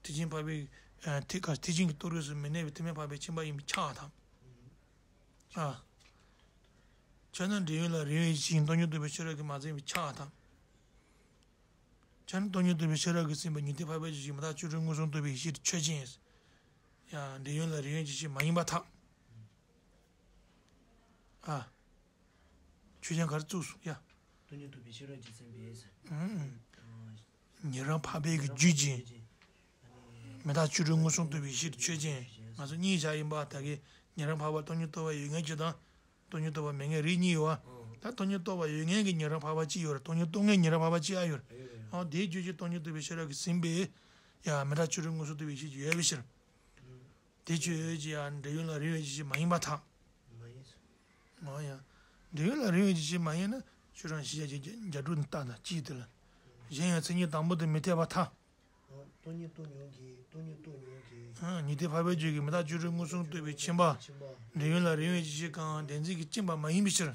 ཐེག་ཆེན་འཕགས་པའི། ཐེག་ཐེག་ཆེན་གྱི་རྟོགས་རིགས་སུ་མི་གནས་པའི་ཐེག་དམན་འཕགས་པའི་ཆེན་པོ་ཡིན་པས་ཁྱབ་པར་ཐལ། ཨ། ཁྱོད་ནི་འབྲེལ་ཡུལ་ལ་རིང་བའི་གཞི་ཤེས་སྟོང་ཉིད་རྟོགས་པའི་ཤེས་རབ་ཀྱིས་མ་ཟིན་པས་ཁྱབ་པར་ཐལ། ཁྱོད་ནི་སྟོང་ཉིད་རྟོགས་པའི་ཤེས་རབ་ཀྱིས་ཟིན་པའི་ཉན་ཐོས་འཕགས་པའི་རྒྱུད་ཀྱི་མི་རྟག་ཆོས་དྲུག་མངོན་སུམ་རྟོགས་པའི་ཡེ་ཤེས་ཆོས་ཅན། ཡང་འབྲེལ་ཡུལ་ལ་རིང་བའི་གཞི་ཤེས་མ་ཡིན་པར་ཐལ། ཨ། ཆོས་ཅན་ག་རེ་བཙུགས་སོང་ཡ། སྟོང་ཉིད་རྟོགས་པའི་ཤེས་རབ་ཀྱིས་ཟིན་པའི། ཨུམ། ཉན་རང་འཕགས་པའི་གི་རྒྱུད་ཀྱི། མི་རྟག་ཆོས་དྲུག་མངོན་སུམ་རྟོགས་པའི་ཡེ་ཤེས་ཆོས་ཅན། ང་ཚོ་གཉིས་བཞག་ཡིན་པ་ད་གི། ཉན་རང་འཕགས་པ་སྟོང་ཉིད་རྟོགས་པ་ཡོད་མཁན་གཅིག་དང་། སྟོང་ཉིད་རྟོགས་པ་མེད་མཁན་རིགས་གཉིས་ཡོད་བ། ད་སྟོང་ཉིད་རྟོགས་པ་ཡོད་མཁན་གྱི་ཉན་རང་འཕགས་པ་གཅིག་ཡོད་རེད། སྟོང་ཉིད་རྟོགས་མཁན་ཉན་རང་འཕགས་པ་གཅིག་ཨ་ཡོད་རེད། ཨ་དེའི་རྒྱུད་ཀྱི་སྟོང་ཉིད་རྟོགས་པའི་ཤེས་རབ་ཀྱིས་ཟིན་པའི། ཡ་མི་རྟག་ཆོས་དྲུག་མངོན་སུམ་རྟོགས་པའི་ཡེ་ཤེས་ཡོད་པའི་ཕྱིར། དེ་ཆོས་ཀྱི་ཡང་འབྲེལ་ཡུལ་ལ་རིང་བའི་གཞི་ཤེས་མ་ཡིན་པར་ཐལ། མ་ཡིན། འོ་ཡ། འབྲེལ་ཡུལ་ལ་རིང་བའི་གཞི་ཤེས་མ་ཡིན་ན་ཤོག་གྲངས་བཞི་བརྒྱ་བརྒྱད་བརྒྱ་དྲུག་ནས་བལྟས་ན་གཅིག་དེ་ལ། གཞན་ཡང་མཚན་ཉིད་དང་པོ་དེ་མི་འཐད་པར་ཐལ། སྟོང་ཉིད་རྟོགས་མྱོང་གི་སྟོང་ཉིད་རྟོགས་མྱོང་གི་ཨ། ཉན་ཐོས་འཕགས་པའི་རྒྱུད་ཀྱི་མི་རྟག་ཆོས་དྲུག་མངོན་སུམ་རྟོགས་པའི་ཆེན་པོ། འབྲེལ་ཡུལ་ལ་རིང་བའི་གཞི་ཤེས་གང་བདེན་འཛིན་གྱིས་བཅིངས་པ་མ་ཡིན་པའི་ཕྱིར།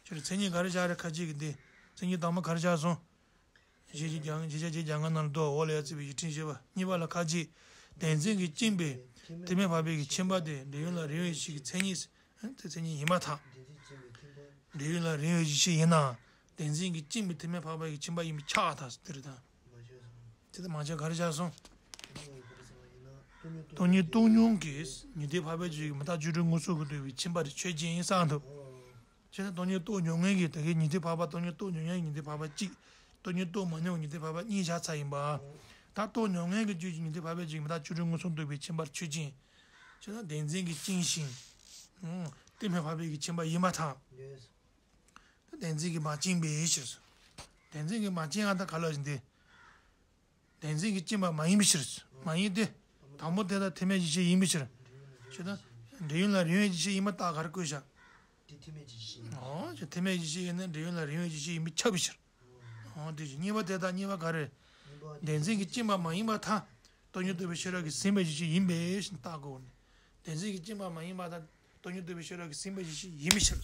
ཕྱིར་མཚན་ཉིད་ག་རེ་བཞག་རེད་ཁ་ཅིག་གིས་འདི། མཚན་ཉིད་དང་པོ་ག་རེ་བཞག་སོང་། ཞེས་བྱས་ཀྱང་ཞེས་བྱ་བྱེད་ཀྱང་ང་རྣམས་ལ་འདུག་འོག་ལ་ཡ་བརྩིས་པའི་ཡིག་ཕྲེང་བཞི་པ་གཉིས་པ་ལ་ཁ་ཅིག་བདེན་འཛིན་གྱིས་བཅིངས་པའི་ཐེག་དམན་འཕགས་པའི་གི་ཆེན་པོ་དེ་འབྲེལ་ཡུལ་ལ་རིང་བའི་གཞི་ཤེས་ཀྱི་མཚན་ཉིད། དེ་མཚན་ཉིད་ཡིན་པར་ཐལ། འབྲེལ་ཡུལ་ལ་རིང་བའི་གཞི་ཤེས་ཡིན་ནའང་བདེན་འཛིན་གྱིས་བཅིངས་པའི་ཐེག་དམན་འཕགས་པའི་གི་ཆེན་པོ་ཡིན་པས་ཁྱབ་པར་ཐལ་ཟེར་དེ་རེད་ད། དེ་ལྟར་མ་ཁྱབ་ག་རེ་བཞག་སོང་། སྟོང་ཉིད་རྟོགས་མྱོང་གི་ཉན་ཐོས་འཕགས་པའི་རྒྱུད་ཀྱི་མི་རྟག་ཆོས་དྲུག་མངོན་སུམ་གྱིས་རྟོགས་པའི་ཆེན་པོ་དེ་ཆོས་ཅན་ཡིན་གསུངས་འདུག་བྱས་ན་སྟོང་ཉིད་རྟོགས་མྱོང་མཁན་གྱི་ད་གའི་ཉན་ཐོས་འཕགས་པ་སྟོང་ཉིད་རྟོགས་མྱོང་མཁན་གྱི་ཉན་ཐོས་འཕགས་པ་གཅིག་སྟོང་ཉིད་རྟོགས་མ་མྱོང་བའི་ཉན་ཐོས་འཕགས་པ་གཉིས་བཞག་ཚར་ཡིན་པ། ད་རྟོགས་མྱོང་མཁན་གྱི་རྒྱུད་ཀྱི་ཉན་ཐོས་འཕགས་པའི་རྒྱུད་ཀྱི་མི་རྟག་ཆོས་དྲུག་མངོན་སུམ་རྟོགས་པའི་ཆེན་པོ་ཆོས་ཅན། བྱས་ན་བདེན་འཛིན་གྱིས་བཅིངས་ཤིང་། ཐེག་དམན་འཕགས་པའི་གི་ཆེན་པོ་ཡིན་པར་ཐལ། ད་བདེན་འཛིན་གྱིས་མ་བཅིངས་པའི་ཕྱིར། བདེན་འཛིན་གྱིས་མ་བཅིངས་ཨ་ད་ག་ལ་ཞིག་འདི། བདེན་འཛིན་གྱིས་བཅིངས་པ་མ་ཡིན་པའི་ཕྱིར། མ་ཡིན་ཏེ། དང་པོ་དེ་དག་ཐེག་དམན་གྱི་གཞི་ཤེས་ཡིན་པའི་ཕྱིར། ཞེ་ན། འབྲེལ་ཡུལ་ལ་རིང་བའི་གཞི་ཤེས་ཡིན་པ་རྟགས་ག་རེ་བཀོད་བཞག་དེ་ཐེག་དམན་གྱི་གཞི་ཤེས་ཡིན་པའི་ཕྱིར། འོ་ཅེ་ཐེག་དམན་གྱི་གཞི་ཤེས་ཡིན་ན་འབྲེལ་ཡུལ་ལ་རིང་བའི་གཞི་ཤེས་ཡིན་པས་ཁྱབ་པའི་ཕྱིར། འོ་དེ་བཞིན་གཉིས་པ་དེ་དག་གཉིས་པ་ག་རེ། བདེན་འཛིན་གྱིས་བཅིངས་པ་མ་ཡིན་པར་ཐལ། སྟོང་ཉིད་རྟོགས་པའི་ཤེས་རབ་ཀྱིས་ཟིན་པའི་གཞི་ཤེས་ཡིན་པས་ཞེས་རྟགས་བཀོད་ནས། བདེན་འཛིན་གྱིས་བཅིངས་པ་མ་ཡིན་པར་ཐལ། སྟོང་ཉིད་རྟོགས་པའི་ཤེས་རབ་ཀྱིས་ཟིན་པའི་གཞི་ཤེས་ཡིན་པའི་ཕྱིར།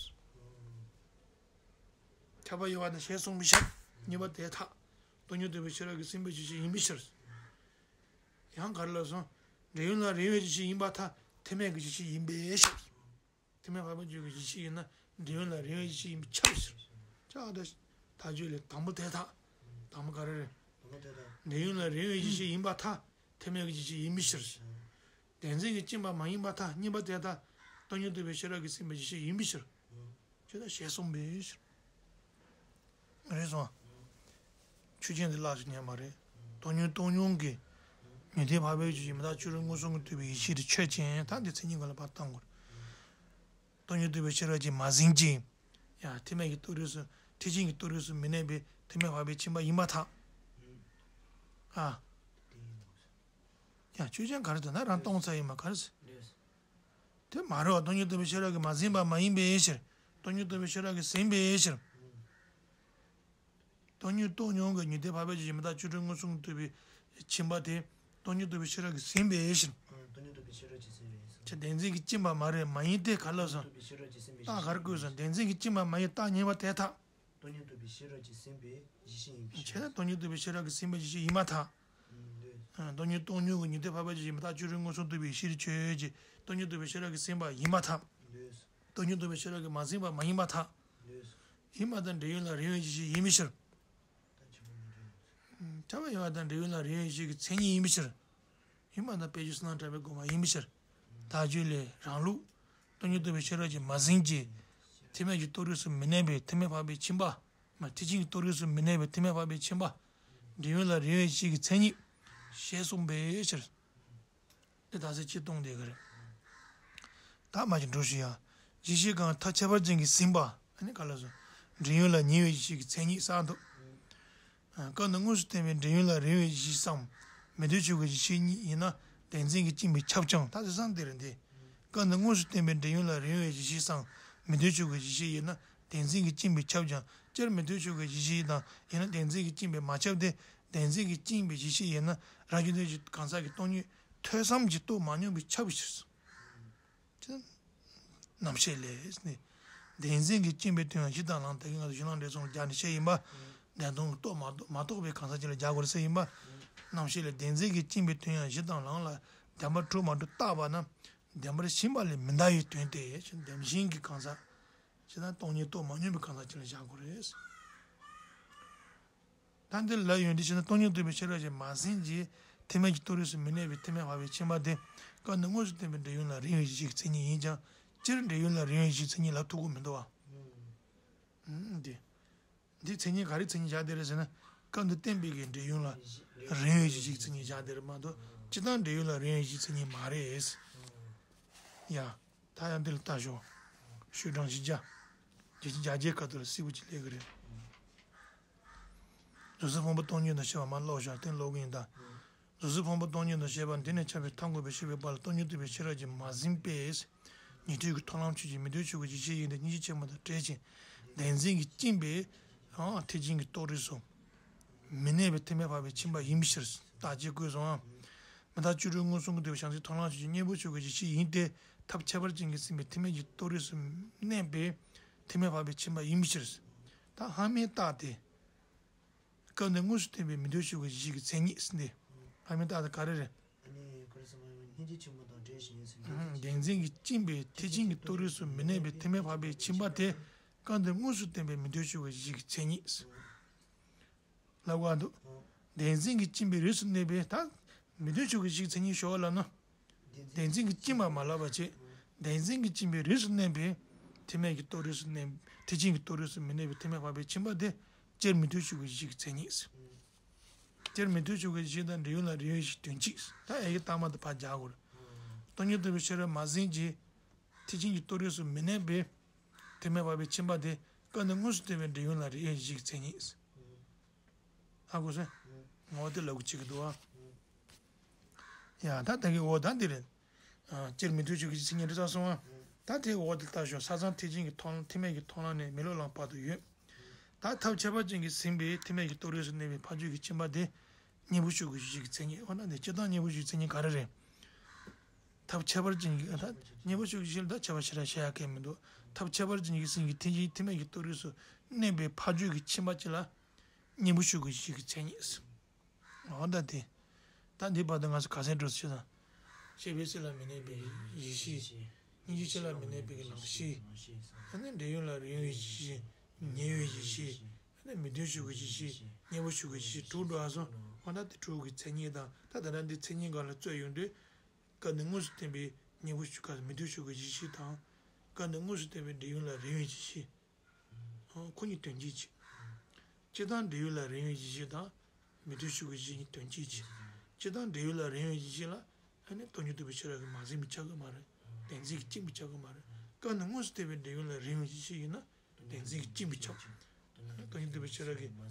ཁྱབ་པ་ཡོད་པ་དང་ཞེས་གསུངས་པའི་ཕྱིར། གཉིས་པ་དེ་ཐལ། སྟོང་ཉིད་རྟོགས་པའི་ཤེས་རབ་ཀྱིས་ཟིན་པའི་གཞི་ཤེས་ཡིན་པའི་ཕྱིར། ཡང་ག་རེ་ལབ་སོང་། འབྲེལ་ཡུལ་ལ་རིང་བའི་གཞི་ཤེས་ཡིན་པར་ཐལ། ཐེག་དམན་གྱི་གཞི་ཤེས་ཡིན་པའི་ཕྱིར། ཐེག་དམན་འཕགས་པའི་ཆོས་ཀྱི་གཞི་ཤེས་ཡིན་ན་འབྲས་བུ་ལ་རེག་པའི་གཞི་ཤེས་ཡིན་པས་ཁྱབ་ཟེར། ཁྱབ་ད། ད་ཆོས་ལས་དང་པོ་དེ་དག་དང་པོ་ག་རེ་རེད། དང་པོ་དེ་དག་འབྲས་བུ་ལ་རེག་པའི་གཞི་ཤེས་ཡིན་པར་ཐལ། ཐེག་དམན་གྱི་གཞི་ཤེས་ཡིན་པའི་ཕྱིར། བདེན་འཛིན་གྱིས་བཅིངས་པ་མ་ཡིན་པར་ཐལ། གཉིས་པ་དེ་དག་སྟོང་ཉིད་རྟོགས་པའི་ཤེས་རབ་ཀྱིས་ཟིན་པའི་གཞི་ཤེས་ཡིན་པའི་ཕྱིར། ཇི་ལྟར་ཞེས་གསུངས་པའི་ཕྱིར། རེད་སོང་། ཆོས་ཅན་དེ་བརླག་ཆོག་ཉན་མ་རེད། སྟོང་ཉིད་རྟོགས་མྱོང་གི་ཉན་ཐོས་འཕགས་པའི་ཆོས་ཀྱི་མི་རྟག་སྤྱོད་རིགས་མངོན་སུམ་གྱིས་རྟོགས་པའི་ཡེ་ཤེས་དེ་ཆོས་ཅན། ད་འདི་མཚན་ཉིད་གང་ལ་བར་བཏང་དགོས། སྟོང་ཉིད་རྟོགས་པའི་ཤེས་རབ་ཀྱིས་མ་ཟིན་ཅིང་། ཡང་ཐེག་དམན་གྱི་རྟོགས་རིགས་སུ། ཐེག་ཆེན་གྱི་རྟོགས་རིགས་སུ་མི་གནས་པའི་ཐེག་དམན་འཕགས་པས་ཕྱིན་པ་ཡིན་པར་ཐལ། ཨ། ཡང་ཆོས་ཅན་ག་རེ་འདུག་ན་རང་སྟོང་ཙམ་ཡིན་པ་ག་རེ་ཟེར། དེ་མ་རེད་བ། སྟོང་ཉིད་རྟོགས་པའི་ཤེས་རབ་ཀྱིས་མ་ཟིན་པ་མ་ཡིན་པའི་ཕྱིར། སྟོང་ཉིད་རྟོགས་པའི་ཤེས་རབ་ཀྱིས་ཟིན་པའི་ཕྱིར། སྟོང་ཉིད་རྟོགས་མྱོང་གི་ཉན་ཐོས་འཕགས་པའི་ཆོས་ཀྱི་མི་རྟག་སྤྱོད་རིགས་མངོན་སུམ་རྟོགས་པའི་ཕྱིན་པ་དེ་སྟོང་ཉིད་རྟོགས་པའི་ཤེས་རབ་ཀྱིས་ཟིན་པའི་ཕྱིར། སྟོང་ཉིད་རྟོགས་པའི་ཤེས་རབ་ཀྱིས་ཟིན་པའི་ཕྱིར། བདེན་འཛིན་གྱིས་བཅིངས་པ་མ་རེད། མ་ཡིན་ཏེ། ག་ལ་སོང་། རྟགས་ག་རེ་བཀོད་སོང་། བདེན་འཛིན་གྱིས་བཅིངས་པ་མ་ཡིན། རྟགས་ཉེ་བ་དེ་དག་སྟོང་ཉིད་རྟོགས་པའི་ཤེས་རབ་ཀྱིས་ཟིན་པའི་གཞི་ཤེས་ཡིན་པའི་ཕྱིར། བྱས་ན་སྟོང་ཉིད་རྟོགས་པའི་ཤེས་རབ་ཀྱིས་ཟིན་པའི་གཞི་ཤེས་ཡིན་མ་ཐག་ཨ། སྟོང་ཉིད་རྟོགས་མྱོང་གི་ཉན་ཐོས་འཕགས་པའི་ཆོས་ཀྱི་མི་རྟག་སྤྱོད་རིགས་མངོན་སུམ་རྟོགས་པའི་ཡེ་ཤེས་དེ་ཆོས་ཅན། སྟོང་ཉིད་རྟོགས་པའི་ཤེས་རབ་ཀྱིས་ཟིན་པ་ཡིན་མ་ཐག་སྟོང་ཉིད་རྟོགས་པའི་ཤེས་རབ་ཀྱིས་མ་ཟིན་པ་མ་ཡིན་མ་ཐག་ཡིན་མ་ཐག་འབྲས་ཡུལ་ལ་རེག་པའི་གཞི་ཤེས་ཡིན་པའི་ཕྱིར། ཁྱབ་པ་ཡོད་པ་དང་འབྲས་ཡུལ་ལ་རེག་པའི་གཞི་ཤེས་ཀྱི་མཚན་ཉིད་ཡིན་པའི་ཕྱིར། ཡིན་པ་དང་དཔེ་བརྗོད་བསོད་ནམས་གྲགས་པའི་དགོངས་པ་ཡིན་པའི་ཕྱིར། དག་བཅོས་ལས་རང་ལུགས། སྟོང་ཉིད་རྟོགས་པའི་ཤེས་རབ་ཀྱིས་མ་ཟིན་ཅིང་། ཐེག་དམན་གྱི་རྟོགས་རིགས་སུ་མི་གནས་པའི་ཐེག་དམན་འཕགས་པས་ཕྱིན་པ། མ་ཐེག་ཆེན་གྱི་རྟོགས་རིགས་སུ་མི་གནས་པའི་ཐེག་དམན་འཕགས་པས་ཕྱིན་པ། འབྲས་ཡུལ་ལ་རེག་པའི་གཞི་ཤེས་ཀྱི་མཚན་ཉིད། ཞེས་གསུངས་པའི་ཕྱིར། འདི་དག་ས་ཅི་གཏོང་བསྡད་ཀྱི་རེད། ད་མ་གཅིག་འགྲོ་ཞུ་ཡ། གཞི་ཤེས་གང་ཐབས་ཁྱད་པར་ཅན་གྱིས་ཟིན་པ། ཨ་ནི་ག་ལ་སོང་། འབྲས་ཡུལ་ལ་ཉེ་བའི་གཞི་ཤེས་ཀྱི་མཚན་ཉིད་གསལ་འདུག་སྐབས་འདིར་དངོས་སུ་བསྟན་པའི་འབྲས་ཡུལ་ལ་རེག་པའི་གཞི་ཤེས་སམ། མི་ལྡོག་ཆོས་ཀྱི་གཞི་ཤེས་ཉིད་ཡིན་ན་བདེན་འཛིན་གྱིས་བཅིངས་པས་ཁྱབ་ཀྱང་། ད་དེ་སང་དེ་རེད་འདི། སྐབས་འདིར་དངོས་སུ་བསྟན་པའི་འབྲས་ཡུལ་ལ་རེག་པའི་གཞི་ཤེས་སམ། མི་ལྡོག་ཆོས་ཀྱི་གཞི་ཤེས་ཡིན་ན་བདེན་འཛིན་གྱིས་བཅིངས་པས་ཁྱབ་ཀྱང་། སྤྱིར་མི་ལྡོག་ཆོས་ཀྱི་གཞི་ཤེས་དང་ཡིན་ན་བདེན་འཛིན་གྱིས་བཅིངས་པས་མ་ཁྱབ་སྟེ། བདེན་འཛིན་གྱིས་བཅིངས་པའི་གཞི་ཤེས་ཡིན་ན་རང་རྒྱུད་ལྡན་གྱི་གང་ཟག་གི་སྟོང་ཉིད་ཐོས་བསམ་གྱིས་རྟོགས་མ་མྱོང་བས་ཁྱབ་པའི་ཕྱིར། རྣམ་བཤད་ལས་ནི། བདེན་འཛིན་གྱིས་བཅིངས་པའི་དོན་ཡང་གཞི་དང་ལམ། ད་གིན་ང་ཚོ་གཞི་ལམ་འབྲས་གསུམ་ལ་སྦྱར་ནས་བཤད་ཡིན་པ། བདེན་སྟོང་གི་རྟོགས་མ་རྟོགས་མ་རྟོགས་པའི་གང་ཟག་ཅིག་ལ་སྦྱར་དགོས་རེད་ཟེར་ཡིན་པ། རྣམ་བཤད་ལས། བདེན་འཛིན་གྱིས་བཅིངས་པའི་དོན་ཡང་གཞི་དང་ལམ་ལ། བདེན་པར་གྲུབ་མ་གྲུབ་བརྟགས་པ་ན། བདེན་པར་ཞེན་པ་ལས་མི་འདའ་བའི་དོན་ཏེ། བདེན་ཞེན་གྱི་གང་ཟག་ཅིག་དང་སྟོང་ཉིད་རྟོགས་མ་མྱོང་བའི་གང་ཟག་ཅིག་ལ་སྦྱར་དགོས་རེད། ད་འདི་ལ་ཡོན་ཏན་ཞེ་ན། སྟོང་ཉིད་རྟོགས་པའི་ཤེས་རབ་ཀྱིས་མ་ཟིན་ཅིང་། ཐེག་དམན་གྱི་རྟོགས་རིགས་སུ་མི་གནས་པའི་ཐེག་དམན་འཕགས་པས་ཕྱིན་པ་སྟེ། སྐབས་འདིར་དངོས་སུ་བསྟན་པའི་འབྲས་ཡུལ་ལ་རེག་པའི་གཞི་ཤེས་ཀྱི་མཚན་ཉིད་ཡིན་ཀྱང་། སྤྱིར་འབྲས་ཡུལ་ལ་རེག་པའི་གཞི་ཤེས་ཀྱི་མཚན་ཉིད་ལབ་ཐུབ་ཀྱི་མི་འདུག་བ། འདི། འདི་མཚན་ཉིད་ག་རེ་མཚན་ཉིད་བཞག་བསྡད་རེད་ཟེར་ན། སྐབས་འདིར་བསྟན་པའི་གི་འབྲས་ཡུལ་ལ་རེག་པའི་གཞི་ཤེས་ཀྱི་མཚན་ཉིད་བཞག་བསྡད་རེད་མ་གཏོགས། སྤྱིར་བཏང་འབྲས་ཡུལ་ལ་རེག་པའི་གཞི་ཤེས་ཀྱི་མཚན་ཉིད་མ་རེད། ཡ། ད་ཡང་འདི་ལ་ལྟ་ཞོག་ཤོག་གྲངས་བཞི་བརྒྱ། བརྒྱད་ཅུ་གྱ་བརྒྱད་ཁ་ཐུག་ལ་གསལ་པོ་ཅིག་སླེབས་ཀྱི་རེད། རྫོགས་ཚིག་ཕུང་པོ་སྟོང་ཉིད་དུ་བཤད་པ་མར་ཀློག་ཤག་དེ་ཀློག་གི་ཡིན་ད། རྫོགས་ཚིག་ཕུང་པོ་སྟོང་ཉིད་དུ་བཤད་པ་འདི་ནས་ཁྱབ་པའི་མཐའ་འཁོབ་པའི་ཞེས་པའི་བར་ལ་སྟོང་ཉིད་རྟོགས་པའི་ཤེས་རབ་ཀྱིས་མ་ཟིན་པས། ཉན་ཐོས་ཀྱི་མཐོང་ལམ་ཆོས་ཅན། མི་ལྡོག་ཆོས་ཀྱི་གཞི་ཤེས་ཡིན་ཏེ། སྙིང་རྗེ་ཆེན་པོ་དང་བྲལ་ཅིང་། བདེན་འཛིན་གྱིས་བཅིངས་པས། ཨང་། ཐེག་ཆེན་གྱི་རྟོགས་རིགས་སུ་མི་གནས་པའི་ཐེག་དམན་འཕགས་པས་ཕྱིན་པ་ཡིན་པའི་ཕྱིར། རྟགས་གཅིག་བཀོད་སོང་ཨང་། མི་རྟག་སྤྱོད་རིགས་མངོན་སུམ་གྱིས་རྟོགས་པའི་བྱང་ཆུབ་མཐོང་ལམ་ཆོས་ཅན། གཉེན་པོ་ཆོས་ཀྱི་གཞི་ཤེས་ཡིན་ཏེ། ཐབས་ཁྱད་པར་ཅན་གྱིས་ཟིན་པའི་ཐེག་དམན་གྱི་རྟོགས་རིགས་སུ་གནས་པའི་ཐེག་དམན་འཕགས་པས་ཕྱིན་པ་ཡིན་པའི་ཕྱིར། ད་སྔ་མའི་རྟགས་དེ། སྐབས་འདིར་དངོས་སུ་བསྟན་པའི་མི་ལྡོག་ཆོས་ཀྱི་གཞི་ཤེས་ཀྱི་མཚན་ཉིད་ཟེར་འདི། སྔ་མའི་རྟགས་དེ་ག་རེ་རེད། ཨ་ནི་ག་རེ་ཟེར་བ། སྙིང་རྗེ་ཆེན་པོ་དང་བྲལ་ཞིང་ཟིན་པའི། བདེན་འཛིན་གྱིས་བཅིངས་པས་ཐེག་ཆེན་གྱི་རྟོགས་རིགས་སུ་མི་གནས་པའི་ཐེག་དམན་འཕགས་པས་ཕྱིན་པ་དེ། སྐབས་འདིར་དངོས་སུ་བསྟན་པའི་མི་ལྡོག་ཆོས་ཀྱི་གཞི་ཤེས་ཀྱི་མཚན་ཉིད་ཟེར། ལབ་དགོས་འདུག་བདེན་འཛིན་གྱིས་བཅིངས་པའི་རིགས་སུ་གནས་པའི། ད་མི་ལྡོག་ཆོས་ཀྱི་གཞི་ཤེས་ཀྱི་མཚན་ཉིད་ཞོག་ལབ་ན། བདེན་འཛིན་གྱིས་བཅིངས་པ་མ་ལབ་པ་བྱས། བདེན་འཛིན་གྱིས་བཅིངས་པའི་རིགས་སུ་གནས་པའི། ཐེག་དམན་གྱི་རྟོགས་རིགས་སུ་གནས། ཐེག་ཆེན་གྱི་རྟོགས་རིགས་སུ་མི་གནས་པའི་ཐེག་དམན་འཕགས་པས་ཕྱིན་པ་དེ། སྤྱིར་མི་ལྡོག་ཆོས་ཀྱི་གཞི་ཤེས་ཀྱི་མཚན་ཉིད། སྤྱིར་མི་ལྡོག་ཆོས་ཀྱི་གཞི་ཤེས་དང་འབྲས་ཡུལ་ལ་རེག་པའི་གཞི་དོན་གཅིག་ད་ཡ་གི་རྟགས་མ་དེ་ཕར་རྒྱག་དགོས་རེད། སྟོང་ཉིད་རྟོགས་པའི་ཤེས་རབ་མ་ཟིན་ཅིང་། ཐེག་ཆེན་གྱི་རྟོགས་རིགས་སུ་མི་གནས་པའི། ཐེག་དམན་འཕགས་པས་ཕྱིན་པ་དེ། སྐབས་འདིར་དངོས་སུ་བསྟན་པའི་འབྲས་ཡུལ་ལ་རེག་པའི་གཞི་ཤེས་ཀྱི་མཚན་ཉིད། ཧ་གོ་སོང་། འོ་དེ་ལབ་གི་བྱེད་ཀྱི་འདུག་ཨ། ཡ་ད་ད་གི་འོ་ད་འདི་རེད། ཨ། སྤྱིར་མི་ལྡོག་ཆོས་ཀྱི་གཞི་ཤེས་ཀྱི་མཚན་ཉིད་རེད་ད་སོང་ཨ། ད་དེ་འོ་དེ་ལྟ་ཞོག་ས་མཚམས་ཐེག་ཆེན་གྱི་མཐོང་། ཐེག་དམན་གྱི་མཐོང་ལམ་ནས་མི་སློབ་ལམ་བར་དུ་ཡོད། ད་ཐབས་ཁྱད་པར་ཅན་གྱིས་ཟིན་པའི་ཐེག་དམན་གྱི་རྟོགས་རིགས་སུ་གནས་པའི་འཕགས་ཆོས་ཀྱི་ཁྱིམ་པ་དེ། གཉེན་པོ་ཆོས་ཀྱི་གཞི་ཤེས་ཀྱི་མཚན་ཉིད། འོ་ན་འདི་སྤྱིར་བཏང་གཉེན་པོ་ཆོས་ཀྱི་མཚན་ཉིད་ག་རེ་རེད། ཐབས་ཁྱད་པར་ཅན་གྱིས། ད་གཉེན་པོ་ཆོས་ཀྱི་གཞི་ཤེས་ལ་ད་ཁྱད་པར་ཞེ་དྲག་བཤད་ཡ་གང་ཡང་མི་འདུག་ཐབས་ཁྱད་པར་ཅན་གྱིས་ཟིན་གྱི་ཐེག་ཆེན་ཐེག་དམན་གྱི་རྟོགས་རིགས་སུ་གནས་པའི་འཕགས་ཆོས་ཀྱི་ཁྱིམ་པ་གཅིག་ལ། གཉེན་པོ་ཆོས་ཀྱི་གཞི་ཤེས་ཀྱི་མཚན་ཉིད། འོ་ད་དེ། ད་འདི་བར་དུ་ང་ཚོ་ག་ཚད་འགྲོ་ཟེར་ན། ཤེས་པའི་སེམས་ལ་མི་གནས་པའི་ཡེ་ཤེས། སྙིང་རྗེ་ཆོས་ལ་མི་གནས་པའི་གི་ལམ་ཤེས། ཨ་ནི་འབྲེལ་ཡོད་ལ་རིང་བའི་གཞི་ཤེས། ཉེ་བའི་གཞི་ཤེས། ཨ་ནི་མི་མཐུན་ཕྱོགས་ཀྱི་གཞི་ཤེས། གཉེན་པོ་ཕྱོགས་ཀྱི་གཞི་ཤེས་དྲུག་འགྲོ་བ་སོང་། འོ་ན་དེ་དྲུག་གི་མཚན་ཉིད་དང་། ད་ད་ལྟ་འདི་མཚན་ཉིད་སྒང་ལ་རྩོད་ཡོང་དུས། སྐབས་འདི་དངོས་སུ་བསྟན་པའི་གཉེན་པོ་ཕྱོགས་ཀྱི་མི་མཐུན་ཕྱོགས་ཀྱི་གཞི་ཤེས་དང་། སྐབས་འདི་དངོས་སུ་བསྟན་པའི་འབྲེལ་ཡོད་ལ་རིང་བའི་གཞི་ཤེས། ཁོ་གཉིས་དོན་གཅིག་གཅིག་སྤྱིར་བཏང་འབྲེལ་ཡོད་ལ་རིང་བའི་གཞི་ཤེས་དང་། མི་མཐུན་ཕྱོགས་ཀྱི་གཞི་གཉིས་དོན་གཅིག་གཅིག་སྤྱིར་བཏང་འབྲེལ་ཡོད་ལ་རིང་བའི་གཞི་ཤེས་ལ། ཨ་ནི་སྟོང་ཉིད་རྟོགས་པའི་ཤེས་རབ་ཀྱིས་མ་ཟིན་པ་ཆགས་ཀྱི་མ་རེད། བདེན་འཛིན་གྱིས་བཅིངས་པ་ཆགས་ཀྱི་མ་རེད། སྐབས་འདི་དངོས་སུ་བསྟན་པའི་འབྲེལ་ཡོད་ལ་རིང་བའི་གཞི་ཤེས་ཡིན་ན། བདེན་འཛིན་གྱིས་བཅིངས་པ་ཆགས། སྟོང་ཉིད་རྟོགས་པའི་ཤེས་རབ་ཀྱིས་མ་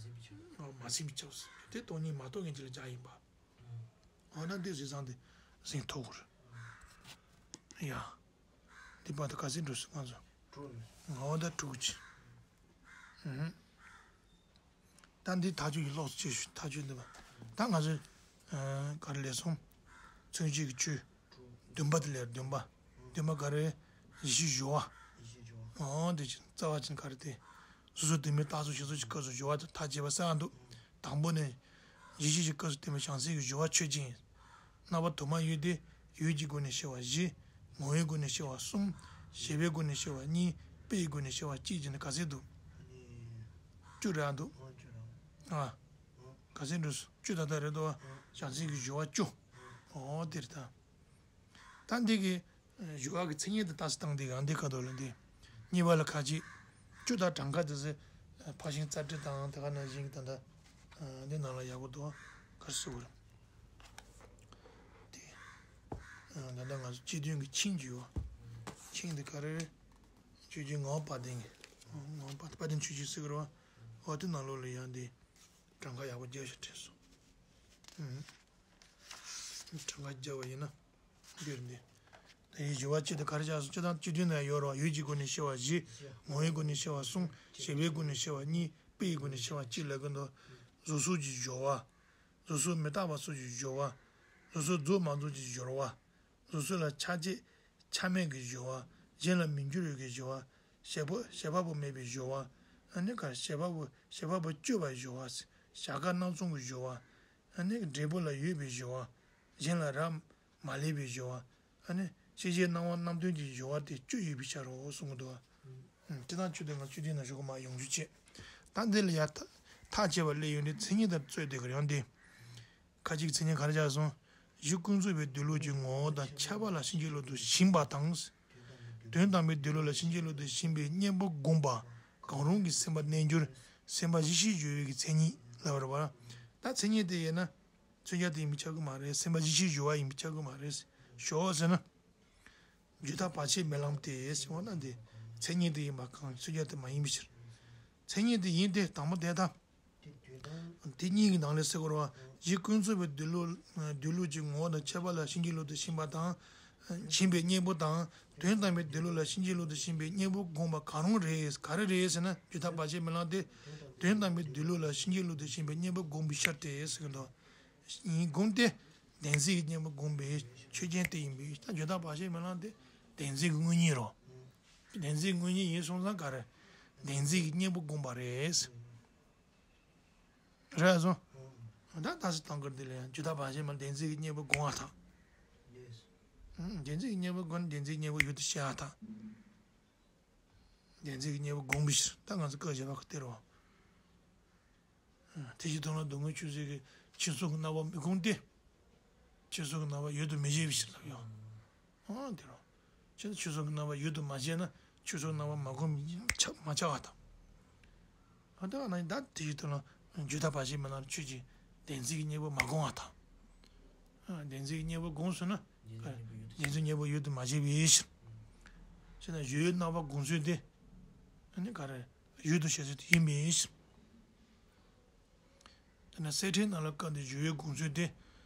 ཟིན་པ་ཆགས། དེ་སྟོང་ཉིད་མ་རྟོགས་མཁན་གཅིག་ལ་སྦྱར་ཡིན་པ། འོ་ན་འདི་ཟེར་ཙང་དེ་ཟིན་ཐུབ་ཀྱི་རེད། ཡ། འདི་པ་ད་ག་ཚོད་འགྲོ་སོང་ང་ཚོ། འོ་ད་དྲུག་ཅིག་ད་འདི་ཐག་གཅོད་ཀྱི་ལོགས་སུ་བྱས་ཞུ། ཐག་གཅོད་འདི་པ། ད་ང་ཚོས་ག་རེ་ལས་སོང་། མཚོན་བྱེད་ཀྱི་ཆོས། བདུན་པ་དེ་ལས་བདུན་པ། བདུན་པ་ག་རེ། ཡིད་ཤེས་སྦྱོར་བ། ཡིད་ཤེས་སྦྱོར་བ། འོ་དེ་ཅི་རྩ་བ་ཅན་ག་རེ་དེ། སོ་སོའི་དོན་མིན་རྟགས་ཚོགས་གཞི་ཚོགས་ཀྱི་སྐབས་སུ་སྦྱོར་བ་དེ་ཐག་བཅད་པ་གསལ་བ་འདུག་དང་པོ་ནི། ཡིད་ཤེས་ཀྱི་སྐབས་སུ་བསྟན་པའི་བྱང་སེམས་ཀྱི་སྦྱོར་བ་ཆོས་ཅན། རྣམ་པ་དུ་མ་ཡོད་དེ། ཡུལ་གྱི་སྒོ་ནས་ཤེས་པ་བཞི། ངོ་བོའི་སྒོ་ནས་ཤེས་པ་གསུམ། བྱས་པའི་སྒོ་ནས་ཤེས་པ་གཉིས། དཔེ་ཡི་སྒོ་ནས་ཤེས་པ་གཅིག་བྱས་ནས་ག་ཚོད་འདུག་བཅུ་རེད་འདུག་ཨ། ག་ཚོད་འགྲོ་སོང་། བཅུ་ད་ལྟ་རེད་དོ། བྱང་སེམས་ཀྱི་སྦྱོར་བ་བཅུ། འོ་དེ་རེད་ད། ད་འདི་གི་སྦྱོར་བ་གི་མཚན་ཉིད་དེ་ལྟ་སྟངས་འདི་གང་འདི་ག་དོ་ལ་འདི། གཉིས་པ་ལ་ཁ་ཅིག་བཅུ་དང་གྲངས་ཀ་དེ་ཚོ་ཕར་ཕྱིན་རྩ་འགྲེལ་དང་དེ་ག་ནང་བཞིན་གྱི་ད་ལྟ་འདི་ནང་ལ་ཡག་པོ་འདུག་ག་རེ་ཟེར་དགོས་རེད། དེ། ད་ལྟ་ང་ཚོ་སྤྱི་དོན་གྱི་ཆིངས་བརྗོད་པ། ཆིངས་འདི་ག་རེ་རེད། ཆོས་ཅན་ངག་དབང་དཔལ་ལྡན་གྱི། ངག་དབང་དཔལ་ལྡན་ཆོས་ཅན་ཟེར་གི་རེད་བ། འོ་དེ་ནང་ལོགས་ལ་ཡང་འདི། གྲངས་ཀ་ཡག་པོ་རྒྱབ་ཤག་བྲིས་སོང་། གྲངས་ཀ་རྒྱབ་པ་ཡིན་ན། འདིར་འདི། ད་ཡིན་སྦྱོར་བ་གཅིག་དང་ག་རེ་བྱས་སོང་། སྤྱིར་བཏང་སྤྱི་དོན་ན་ཡོད་རེད་བ། ཡུལ་གྱི་སྒོ་ནས་ཤེས་པ་བཞི། ངོ་བོའི་སྒོ་ནས་ཤེས་པ་གསུམ། བྱས་པའི་སྒོ་ནས་ཤེས་པ་གཉིས། དཔེ་ཡི་སྒོ་ནས་ཤེས་པ་གཅིག་ལབ་ཀྱི་འདུག་གཟུགས་སོགས་ཀྱི་སྦྱོར་བ། གཟུགས་སོགས་མི་རྟག་པ་སོགས་ཀྱི་སྦྱོར་བ། གཟུགས་སོགས་རྫོགས་མ་རྫོགས་ཀྱི་སྦྱོར་བ། གཟུགས་སོགས་ལ་ཆ་བྱད་ཆ་མེད་ཀྱི་སྦྱོར་བ། གཞན་ལ་མི་འགྱུར་བའི་གི་སྦྱོར་བ། བྱེད་པ་བྱེད་པ་པོ་མེད་པའི་སྦྱོར་བ། ཨ་ནི་ག་བྱེད་པ་པོ་བྱེད་པ་པོ་སྤྱོད་པའི་སྦྱོར་བ། བྱ་དཀའ་རྣམ་གསུམ་གྱི་སྦྱོར་བ། ཨ་ནི་འབྲས་བུ་ལ་ཡོད་པའི་སྦྱོར་བ། གཞན་ལ་རག་མ་ལས་པའི་སྦྱོར་བ། ཨ་ནི་ཤེས་བྱའི་སྣང་བ་རྣམ་ལྡན་གྱི་སྦྱོར་བ་སྟེ་བཅུ་ཡོད་པའི་ཕྱིར་རོ་གསུང་གི་འདུག་ཨ། སྤྱིར་བཏང་བཅུ་དེ་ང་བཅུ་དེ་ན་ཞུ་གི་མ་ཡོང་རྒྱུ་བྱེད། ད་འདི་ལ་ཡ་ཐག་ཐག་བཅད་པ་སླེབས་ཡོང་དུས་མཚན་ཉིད་དང་རྩོད་དེ་གར་ཡོང་སྟེ། ཁ་ཅིག་མཚན་ཉིད་ག་རེ་བྱས་སོང་། གཞི་ཀུན་རྫོབ་པའི་སྡོད་ལུགས་ཀྱི་ངོ་བོ་དང་ཁྱད་པར་ལ་ཕྱིན་ཅི་ལོག་ཏུ་ཞེན་པ་དང་། དོན་དམ་པའི་སྡོད་ལུགས་ལ་ཕྱིན་ཅི་ལོག་ཏུ་ཞེན་པའི་གཉེན་པོ་བསྒོམས་པ་གང་རུང་གིས་སེམས་པ་གནས་འགྱུར། སེམས་པ་གཞི་ཤེས་སྦྱོར་བའི་གི་མཚན་ཉིད་ལབ་རེད་བ། ད་མཚན་ཉིད་དེ་ཡིན་ན། མཚོན་བྱ་དེ་ཡིན་པས་ཁྱབ་ཀྱི་མ་རེད། སེམས་པ་གཞི་ཤེས་སྦྱོར་བ་ཡིན་པས་ཁྱབ་ཀྱི་མ་རེད། ཞོག་ཟེར་ན། རྒྱུ་དག་བར་ཆད་མེད་ལམ་སྟེ་ཞེས་པ་ན་འདི་མཚན་ཉིད་དེ་ཡིན་པ་གང་། མཚོན་བྱ་དེ་མ་ཡིན་པའི་ཕྱིར། མཚན་ཉིད་དེ་ཡིན་ཏེ་དང་པོ་དེ་དང་། དེ་གཉིས་ཀྱི་ནང་ལས་ཟེར་དགོས་རེད་བ། གཞི་ཀུན་རྫོབ་པའི་སྡོད་ལུགས་སྡོད་ལུགས་ཀྱི་ངོ་བོ་དང་ཁྱད་པར་ལ་ཕྱིན་ཅི་ལོག་ཏུ་ཞེན་པ་དང་། ཞེན་པའི་གཉེན་པོ་དང་། དོན་དམ་པའི་སྡོད་ལུགས་ལ་ཕྱིན་ཅི་ལོག་ཏུ་ཞེན་པའི་གཉེན་པོ་བསྒོམས་པ་གང་རུང་རེད། ག་རེ་རེད་ཟེར་ན་རྒྱུ་དག་བར་ཆད་མེད་ལམ་སྟེ། དོན་དམ་པའི་སྡོད་ལུགས་ལ་ཕྱིན་ཅི་ལོག་ཏུ་ཞེན་པའི་གཉེན་པོ་བསྒོམས་པའི་ཕྱིར་ཏེ་ཟེར་གྱི་འདུག་ཡིན་བསྒོམས་ཏེ། བདེན་འཛིན་གྱི་གཉེན་པོ་བསྒོམས་པའི་ཆོས་ཅན་དེ་ཡིན་པས་ད་རྒྱུ་དག་བར་ཆད་མེད་ལམ་སྟེ། བདེན་འཛིན་གྱི་དངོས་གཉེན་རོ། བདེན་འཛིན་དངོས་གཉེན་ཡིན་སོང་ཙང་ག་རེ། བདེན་འཛིན་གྱི་གཉེན་པོ་བསྒོམས་པ་རེད། རེད་སོང་། ད་ད་སི་ཏང་ཀར་འདི་ལ་ཡང་རྒྱུ་དག་བར་ཆད་མེད་ལམ་བདེན་འཛིན་གྱི་གཉེན་པོ་བསྒོམ་པར་ཐལ། བདེན་འཛིན་གྱི་གཉེན་པོ་བསྒོམས་ན་བདེན་འཛིན་གྱི་གཉེན་པོ་ཡུལ་དུ་ཤེས་པར་ཐལ། བདེན་འཛིན་གྱི་གཉེན་པོ་བསྒོམས་པའི་ཕྱིར། ད་ང་ཚོ་སྐབས་བཞི་པ་ཁ་གཏད་རོ། དེ་བཞིན་དོན་ལ་སྡུག་བསྔལ་ཆོས་ཅན་གྱི་ཕྱིར་སོགས་ཀྱི་རྣམ་པ་མི་བསྒོམས་ཏེ། ཕྱིར་སོགས་ཀྱི་རྣམ་པ་ཡུལ་དུ་མི་བྱེད་པའི་ཕྱིར་ལབ་ཡོད། ཨང་དེ་རོ། ཕྱིར་ཕྱིར་སོགས་ཀྱི་རྣམ་པ་ཡུལ་དུ་མ་བྱས་ན་ཕྱིར་སོགས་རྣམ་པ་མ་བསྒོམས་ཆ་མ་ཆགས་པར་ཐལ། ཨ་ད་ན་ད་དེ་བཞིན་དོན་ལ་རྒྱུ་དག་བར་ཆད་མེད་ལམ་ཆོས་ཅན། བདེན་འཛིན་གྱི་གཉེན་པོ་མ་བསྒོམས་པར་ཐལ། ཨ་བདེན་འཛིན་གྱི་གཉེན་པོ་བསྒོམས་སོང་ན། བདེན་འཛིན་གྱི་གཉེན་པོ་ཡུལ་དུ་མ་བྱེད་པའི་ཕྱིར། ཅེ་ན་ཡུལ་རྣམ་པ་བསྒོམ་ཚུལ་དེ། ཨ་ནི་ག་རེ། ཡུལ་དུ་བྱེད་ཚུལ་དེ་ཡིན་པའི་ཕྱིར། དེ་ནས་གསེར་ཕྲེང་ནང་ལ་བཀའ་འདི་བརྗོད་པའི་བསྒོམ་ཚུལ་དེ།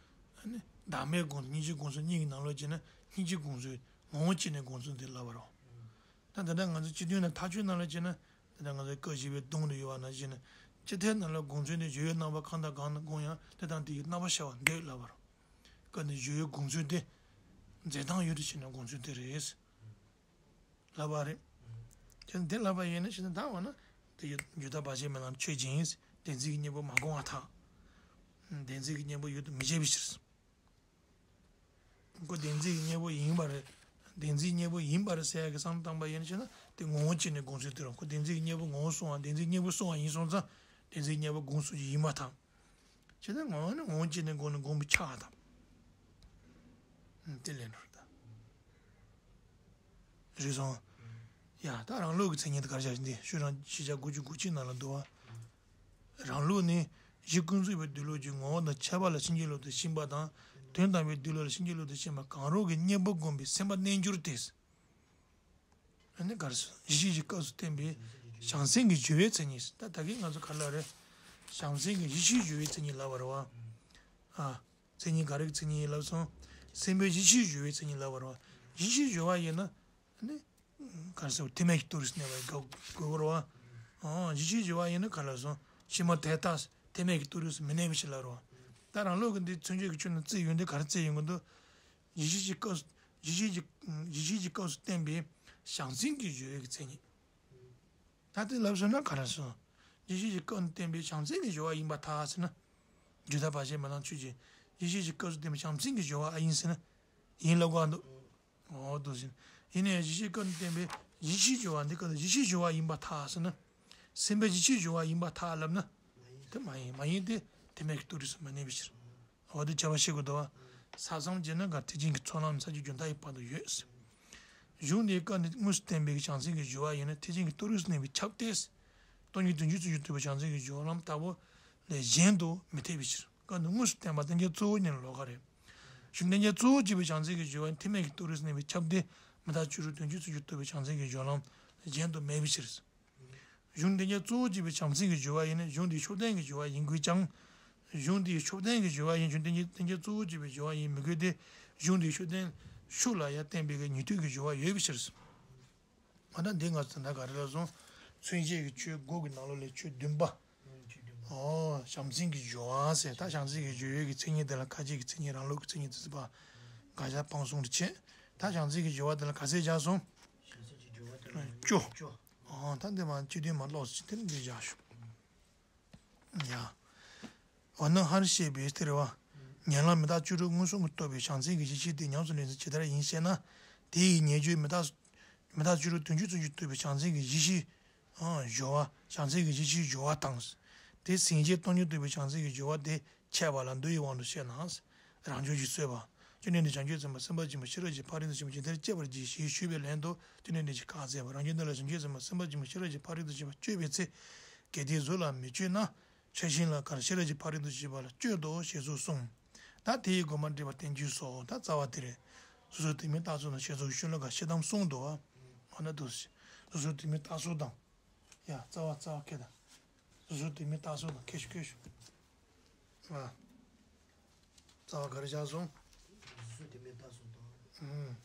ཨ་ནི་བདག་མེད་བསྒོམ་ཚུལ་སྙིང་རྗེ་བསྒོམ་ཚུལ་གཉིས་ཀྱི་ནང་ལོགས་བྱས་ན་སྙིང་རྗེ་བསྒོམ་ཚུལ་ངོ་བོ་ཅི་ནས་བསྒོམ་ཚུལ་དེ་ལབ་པ་རོ། ད་ད་ལྟ་ང་ཚོ་སྤྱི་དོན་ནང་ཐག་ཆོད་ནང་ལ་བྱས་ན་ད་ལྟ་ང་ཚོ་སྐབས་བཞི་པའི་སྡོམ་དུ་ཡོད་པ་ནང་བཞིན་ན་སྤྱི་ཐལ་ནང་ལ་བསྒོམ་ཚུལ་དེ་བརྗོད་པའི་རྣམ་པ་གང་དང་གང་ནས་བསྒོམ་ཡང་དེ་དང་དེ་ཡི་རྣམ་པ་ཤར་བར་འདོད་ལབ་པ་རོ། བཀའ་འདི་བརྗོད་པའི་བསྒོམ་ཚུལ་དེ་འཛིན་སྟངས་ཡུལ་དུ་བྱས་ནས་བསྒོམ་ཚུལ་དེ་རེད། ལབ་པ་རེད། ཁྱེད་འདི་ལབ་པ་ཡིན་ན་ཕྱི་ནས་ད་འོ་ན་དེ་ཡི་རྒྱུ་དག་བར་ཆད་མེད་ལམ་ཆོས་ཅན། བདེན་འཛིན་གྱི་གཉེན་པོ་མ་བསྒོམས་པར་ཐལ། བདེན་འཛིན་གྱི་གཉེན་པོ་ཡུལ་དུ་མི་བྱེད་པའི་ཕྱིར། ཁོ་བདེན་འཛིན་གྱི་གཉེན་པོ་ཡིན་པ་རེད། བདེན་འཛིན་གཉེན་པོ་ཡིན་པར་ཟེར་ཡག་གི་བསམ་བློ་བཏང་པ་ཡིན་ན་བྱས་ན་དེ་ངོ་བོ་ཅན་ནས་སྒོམ་ཚུལ་དེ་རེད། ཁོ་བདེན་འཛིན་གྱི་གཉེན་པོ་ངོ་བོ་སོང་བ་བདེན་འཛིན་གཉེན་པོ་སོང་བ་ཡིན་སོང་ཙང་བདེན་འཛིན་གཉེན་པོ་སྒོམ་ཚུལ་གྱི་ཡིན་པར་ཐལ། བྱས་ཙང་ངོ་བོ་ནི་ངོ་བོ་ཅན་ནས་སྒོམ་ནས་སྒོམ་པའི་ཆགས་དང་། དེ་ལས་འགྲོ་ད། རེད་སོང་། ཡ་ད་རང་ལུགས་ཀྱི་མཚན་ཉིད་དེ་ག་རེ་བྱ་འདི་ཤོད་རང་ཤེས་བྱ་དགུ་བཅུ་གོ་གཅིག་ནང་ལ་འདུག་བ། རང་ལུགས་ནི། གཞི་ཀུན་རྫོབ་པའི་སྡོད་ལུགས་ཀྱི་ངོ་བོ་དང་ཁྱད་པར་ལ་ཕྱིན་ཅི་ལོག་ཏུ་ཕྱིན་པ་དང་། དོན་དམ་པའི་སྡོད་ལུགས་ལ་ཕྱིན་ཅི་ལོག་ཏུ་ཕྱིན་པ་གང་རུང་གི་གཉེན་པོ་བསྒོམས་པའི་སེམས་པ་རྣལ་འབྱོར་ཏེ། ཨ་ནི་ག་རེ་ཟེར་གཞི་ཤེས་ཀྱི་སྐབས་སུ་བསྟན་པའི་བྱང་སེམས་ཀྱི་སྦྱོར་བའི་མཚན་ཉིད་ད་ད་གིན་ང་ཚོ་ག་རེ་ལབ་རེད། བྱང་སེམས་ཀྱི་གཞི་ཤེས་སྦྱོར་བའི་མཚན་ཉིད་ལབ་པ་རེད་བ། ཨ། མཚན་ཉིད་ག་རེ་གི་མཚན་ཉིད་ལབ་སོང་། སེམས་པའི་གཞི་ཤེས་སྦྱོར་བའི་མཚན་ཉིད་ལབ་པ་རེད་བ། གཞི་ཤེས་སྦྱོར་བ་ཡིན་ན། ཨ་ནི། ག་རེ་ཟེར་ཐེག་དམན་གྱི་ཏུ་རུ་སུ་གནས་པ་དགོས་པ་རེད་བ། ཨང་གཞི་ཤེས་སྦྱོར་བ་ཡིན་ན་ག་ལབ་སོང་། ཕྱི་མ་དེ་ལྟ་ཐེག་དམན་གྱི་ཏུ་རུ་སུ་མི་གནས་པའི་ཕྱིར་ལབ་རེད་བ། ད་རང་ལུགས་ཀྱི་འདི་མཚོན་བྱེད་ཀྱི་ཆོས་ནི་རྩིས་ཡོད་འདི་ག་རེ་རྩིས་ཡོང་གི་འདུག་གཞི་ཤེས་ཀྱི་སྐབས་སུ་གཞི་ཤེས་ཀྱི་གཞི་ཤེས་ཀྱི་སྐབས་སུ་བསྟན་པའི་བྱང་སེམས་ཀྱི་སྦྱོར་བའི་གི་མཚན་ཉིད། ད་དེ་ལབ་སོང་ན་ག་རེ་སོང་། གཞི་ཤེས་ཀྱི་སྐབས་ནས་བསྟན་པའི་བྱང་སེམས་ཀྱི་སྦྱོར་བ་ཡིན་པར་ཐལ་ཟེར་ན། རྒྱུ་མཐའ་བར་ཆད་མེད་ལམ་ཆོས་ཅན། གཞི་ཤེས་ཀྱི་སྐབས་སུ་བསྟན་པའི་བྱང་སེམས་ཀྱི་སྦྱོར་བ་ཨ་ཡིན་ཟེར་ན། ཡིན་ལབ་དགོས་འདུག་འོ་འདུག་ཟེར། ཡིན་ནའི་གཞི་ཤེས་སྐབས་ནས་བསྟན་པའི་གཞི་ཤེས་སྦྱོར་བ་འདི་སྐབས་སུ་གཞི་ཤེས་སྦྱོར་བ་ཡིན་པར་ཐལ་ཟེར་ན། སེམས་པའི་གཞི་ཤེས་སྦྱོར་བ་ཡིན་པར་ཐལ་ལབ་ན། དེ་མ་ཡིན་མ་ཡིན་ཏེ་དེ་མེད་ཀྱི་ཏུ་རུ་སུ་མ་གནས་པའི་ཕྱིར། འོ་དེ་བྱ་བ་ཤེས་དགོས་འདུག་བ། ས་མཚམས་བརྗེས་ན་ག་ཐེག་ཆེན་གྱི་ཚོགས་ལམ་ས་བཅུ་རྒྱུན་མཐའ་ཡི་བར་དུ་ཡོད། གཞུང་འདིའི་སྐབས་ནས་དངོས་སུ་བསྟན་པའི་བྱང་སེམས་ཀྱི་སྦྱོར་བ་ཡིན་ན་ཐེག་ཆེན་གྱི་ཏུ་རུ་སུ་གནས་པས་ཁྱབ་སྟེ། སྟོང་ཉིད་བདུན་ཅུ་ཚུལ་བཞིན་རྟོགས་པའི་བྱང་སེམས་ཀྱི་སྦྱོར་ལམ་ལྟ་བུ་ལས་གཞན་དུ་མི་འཐད་པའི་ཕྱིར། སྐབས་ནས་དངོས་སུ་བསྟན་པ་བསྟན་བྱའི་གཙོ་བོ་ཉིད་ལ་ལོགས་ཀ་རེད། གཞུང་བསྟན་བྱའི་གཙོ་བོར་བྱས་པའི་བྱང་སེམས་ཀྱི་སྦྱོར་བ་ནི་ཐེག་དམན་གྱི་ཏུ་རུ་སུ་གནས་པས་ཁྱབ་སྟེ་མི་རྟག་བཅུ་དྲུག་བདུན་ཅུ་ཚུལ་བཞིན་རྟོགས་པའི་བྱང་སེམས་ཀྱི་སྦྱོར་ལམ་ལས་གཞན་དུ་མེད་པའི་ཕྱིར། གཞུང་བསྟན་བྱའི་གཙོ་བོར་བྱས་པའི་བྱང་སེམས་ཀྱི་སྦྱོར་བ་ཡིན་ན་གཞུང་འདིའི་ཤུགས་བསྟན་གྱི་སྦྱོར་བ་ཡིན་དགོས་ཀྱང་། གཞུང་འདིའི་ཤུགས་བསྟན་གྱི་སྦྱོར་བ་ཡིན་གཞུང་བསྟན་གྱི་བསྟན་བྱའི་གཙོ་བོར་བྱས་པའི་སྦྱོར་བ་ཡིན་མི་དགོས་ཏེ། གཞུང་འདིའི་ཤུགས་བསྟན་ཤུགས་ལ་ཡང་བསྟན་པའི་ཉན་ཐོས་ཀྱི་སྦྱོར་བ་ཡོད་པའི་ཕྱིར། འོ་ན་འདི་ང་ཚོ་ད་ག་རེ་ལབ་སོང་། མཚོན་བྱེད་ཀྱི་ཆོས་དགུ་གི་ནང་ལོགས་ལས་ཆོས་བདུན་པ། ཨོ་བྱམས་སེམས་ཀྱི་སྦྱོར་བ་ཟེར་ད་བྱམས་སེམས་ཀྱི་སྦྱོར་བའི་གི་མཚན་ཉིད་དེ་ལ་ཁ་ཅིག་གི་མཚན་ཉིད་རང་ལུགས་ཀྱི་མཚན་ཉིད་དེ་ཚོ་ཕར་འགའ་ཤས་སྤང་གསུམ་དུ་བྱས། ད་བྱམས་སེམས་ཀྱི་སྦྱོར་བ་དེ་ལ་ག་ཚད་བཞག་སོང་། བཅུ། ཨོ་ད་འདི་མ་བཅུ་བདུན་མ་ཀློག་ཟེར་དེ་ནི་འདི་བཞག་ཞུ། ཡ། འོ་ན་སྔར་བཤད་པའི་སྟེར་བ། ཉན་ལམ་མི་རྟག་བཅུ་དྲུག་མངོན་སུམ་གྱིས་རྟོགས་པའི་བྱང་སེམས་ཀྱི་གཞི་ཤེས་དེ་ཉམས་སུ་ལེན་ཚུལ་ཇི་ལྟར་ཡིན་ཞེ་ན། དེ་ཡི་ཉེ་བརྗོད་མི་རྟག་མི་རྟག་བཅུ་དྲུག་བདུན་ཅུ་ཚུལ་བཞིན་རྟོགས་པའི་བྱང་སེམས་ཀྱི་གཞི་ཤེས། སྦྱོར་བ། བྱང་སེམས་ཀྱི་གཞི་ཤེས་སྦྱོར་བ་དང་། དེ་ཟིན་བྱས་སྟོང་ཉིད་རྟོགས་པའི་བྱང་སེམས་ཀྱི་སྦྱོར་བ་དེ་འཆད་པ་ལ་མདོ་ཡི་དབང་དུ་བཤད་ན། རང་བྱུང་གཞི་གསོས་པ། བཅོམ་ལྡན་འདས་བྱང་ཆུབ་སེམས་དཔའ་སེམས་དཔའ་ཆེན་པོ་ཤེས་རབ་ཀྱི་ཕ་རོལ་ཏུ་ཕྱིན་པ་ཇི་ལྟར་སྤྱད་པར་བགྱི་ཞེས་ཞུས་པའི་ལན་དུ་བཅོམ་ལྡན་འདས་ཀྱིས་བཀའ་སྩལ་པ། རང་རྒྱུད་འདི་ལ་བྱང་ཆུབ་སེམས་དཔའ་སེམས་དཔའ་ཆེན་པོ་ཤེས་རབ་ཀྱི་ཕ་རོལ་ཏུ་ཕྱིན་པ་སྤྱོད་པའི་ཚེ། གལ་ཏེ་གཟུགས་ལ་མི་སྤྱོད་ན། ཕྱིར་ཞིང་ལ་གར་ཤེས་རབ་ཀྱི་ཕ་རོལ་ཏུ་ཕྱིན་པ་ལ་སྤྱོད་དོ་ཞེས་སོགས་གསུངས། ད་དེ་ཡི་དགོངས་པ་འགྲེལ་པ་བསྟན་བཅོས་སོ། ད་རྩ་བ་དེ་རེད། གཟུགས་གཟུགས་དེ་མིན་རྟགས་ཚུལ་དང་ཞེས་སོགས་ཤོ་ལོ་ཀ་བཤད་སྟངས་གསུམ་འདུག་བ། འོ་ན་འདུག་སེ། གཟུགས་གཟུགས་དེ་མིན་རྟགས་ཚུལ་དང་། ཡ་རྩ་བ་རྩ་བ་ཁེ་དང་། གཟུགས་གཟུགས་དེ་མིན་རྟགས་ཚུལ་དང་ཁེ་ཤོ་ཁེ་ཤོ། ཨ། རྩ་བ་ག་རེ་བཞག་སོང་། གཟུགས་གཟུགས་དེ་མིན་རྟགས་ཚུལ་དང་། ཨུམ།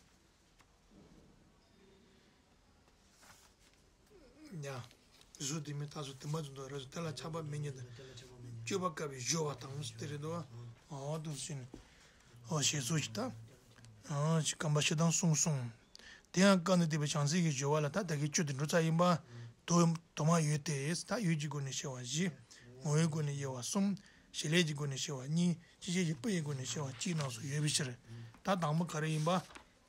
ཡ། གཟུགས་དེ་མིན་རྟགས་ཚུལ་དེ་མ་ཚུལ་དུ་རེ་ཚུལ་དེ་ལ་ཆགས་པ་མེད་ཉིད་དང་། སྤྱོད་པ་དཀའ་བའི་སྦྱོར་བ་དང་དེ་རེད་དོ། འོ་དུ་ཕྱིན། འོ་ཞེས་སོགས་ཀྱི་ད། འོ་ཞེས་རྐང་པ་བཤད་སྟངས་གསུམ་གསུངས། དེ་ཡང་སྐབས་འདིར་བསྟན་པའི་བྱང་སེམས་ཀྱི་སྦྱོར་བ་ལ་ད་ལྟ་གི་བཅུ་དེ་འགྲོ་རྩ་ཡིན་པ། དུ་དུ་མ་ཡོད་དེ། ད་ཡུལ་གྱི་སྒོ་ནས་དབྱེ་བ་བཞི། ངོ་བོའི་སྒོ་ནས་དབྱེ་བ་གསུམ། བྱེད་ལས་ཀྱི་སྒོ་ནས་དབྱེ་བ་གཉིས། སྤྱི་བྱེ་བ་ཀྱི་སྤུ་ཡི་སྒོ་ནས་དབྱེ་བ་གཅིག་རྣམས་སུ་ཡོད་པའི་ཕྱིར། ད་དང་པོ་ག་རེ་ཡིན་པ།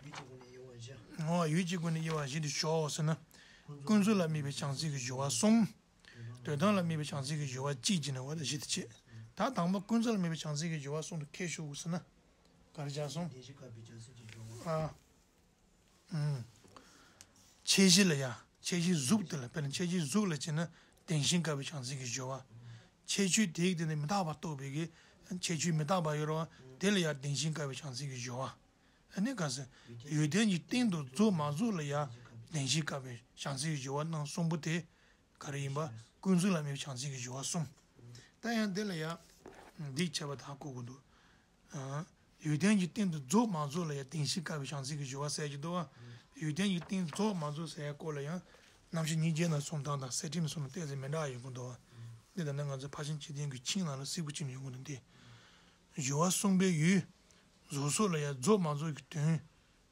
ཡུལ་གྱི་སྒོ་ནས་དབྱེ་བ་བཞི། འོ་ཡུལ་གྱི་སྒོ་ནས་དབྱེ་བ་བཞི་འདི་ཞོག་ཟེར་ན། ཀུན་རྫོབ་ལ་དམིགས་པའི་བྱང་སེམས་ཀྱི་སྦྱོར་བ་གསུམ། དོན་དམ་ལ་དམིགས་པའི་བྱང་སེམས་ཀྱི་སྦྱོར་བ་གཅིག་བྱས་ནས་འོ་ད་བཞི་དེ་བྱས། ད་དང་པོ་ཀུན་རྫོབ་ལ་དམིགས་པའི་བྱང་སེམས་ཀྱི་སྦྱོར་བ་གསུམ་དུ་ཁྱད་ཞུགས་ཟེར་ན། ག་རེ་བྱས་སོང་། ཨ། ཨུམ། ཁྱད་གཞི་ལ་ཡ། ཁྱད་གཞི་གཟུགས་དེ་ལ་དཔེར་ན་ཁྱད་གཞི་གཟུགས་ལ་བྱས་ན་བདེན་ཞེན་དཀའ་བའི་བྱང་སེམས་ཀྱི་སྦྱོར་བ། ཁྱད་ཆོས་དེ་ཡི་སྟེང་ནས་མི་རྟག་པ་རྟོགས་པའི་གི། ཁྱད་ཆོས་མི་རྟག་པ་ཡོད་རེད་བ། དེ་ལ་ཡ་བདེན་ཞེན་དཀའ་བའི་བྱང་སེམས་ཀྱི་སྦྱོར་བ། ཨ་ནི་ག་ཟེར། ཡོན་ཏན་གྱི་སྟེང་དུ་རྫོགས་མ་རྫོགས་ལ་ཡ་བདེན་ཞེན་དཀའ་བའི་བྱང་སེམས་ཀྱི་སྦྱོར་བ་རྣམ་གསུམ་པོ་དེ། ག་རེ་ཡིན་པ། ཀུན་རྫོབ་ལ་དམིགས་པའི་བྱང་སེམས་ཀྱི་སྦྱོར་བ་གསུམ། ད་ཡང་འདི་ལ་ཡ། འདི་ཁྱད་པར་དག་གོ་དགོས་འདུག་ཡོན་ཏན་གྱི་སྟེང་དུ་རྫོགས་མ་རྫོགས་ལ་ཡང་བདེན་ཞེན་དཀའ་བའི་བྱང་སེམས་ཀྱི་སྦྱོར་བ་ཟེར་གྱི་འདུག་བ། ཡོན་ཏན་གྱི་སྟེང་རྫོགས་མ་རྫོགས་ཟེར་ཡ་སྐོར་ལ་ཡང་རྣམ་བཤད་ཉིས་བརྒྱའི་ནང་གསུངས་སྟངས་དང་གསེར་ཕྲེང་ནང་གསུངས་སྟངས་ཏོག་ཙམ་མི་འདྲ་བ་ཡོང་གི་འདུག་བ། འདི་ལྟར་ན་ང་ཚོ་ཕར་ཕྱིན་བཅུ་བདུན་གྱི་ཆིངས་ནང་ལ་གསལ་པོ་ཅིག་ཡོང་གི་འདུག་སྟེ། སྦྱོར་བ་གསུམ་པའི་ཡུལ། རྫོགས་སོགས་ལ་ཡང་རྫོགས་མ་རྫོགས་ཀྱི་དོན།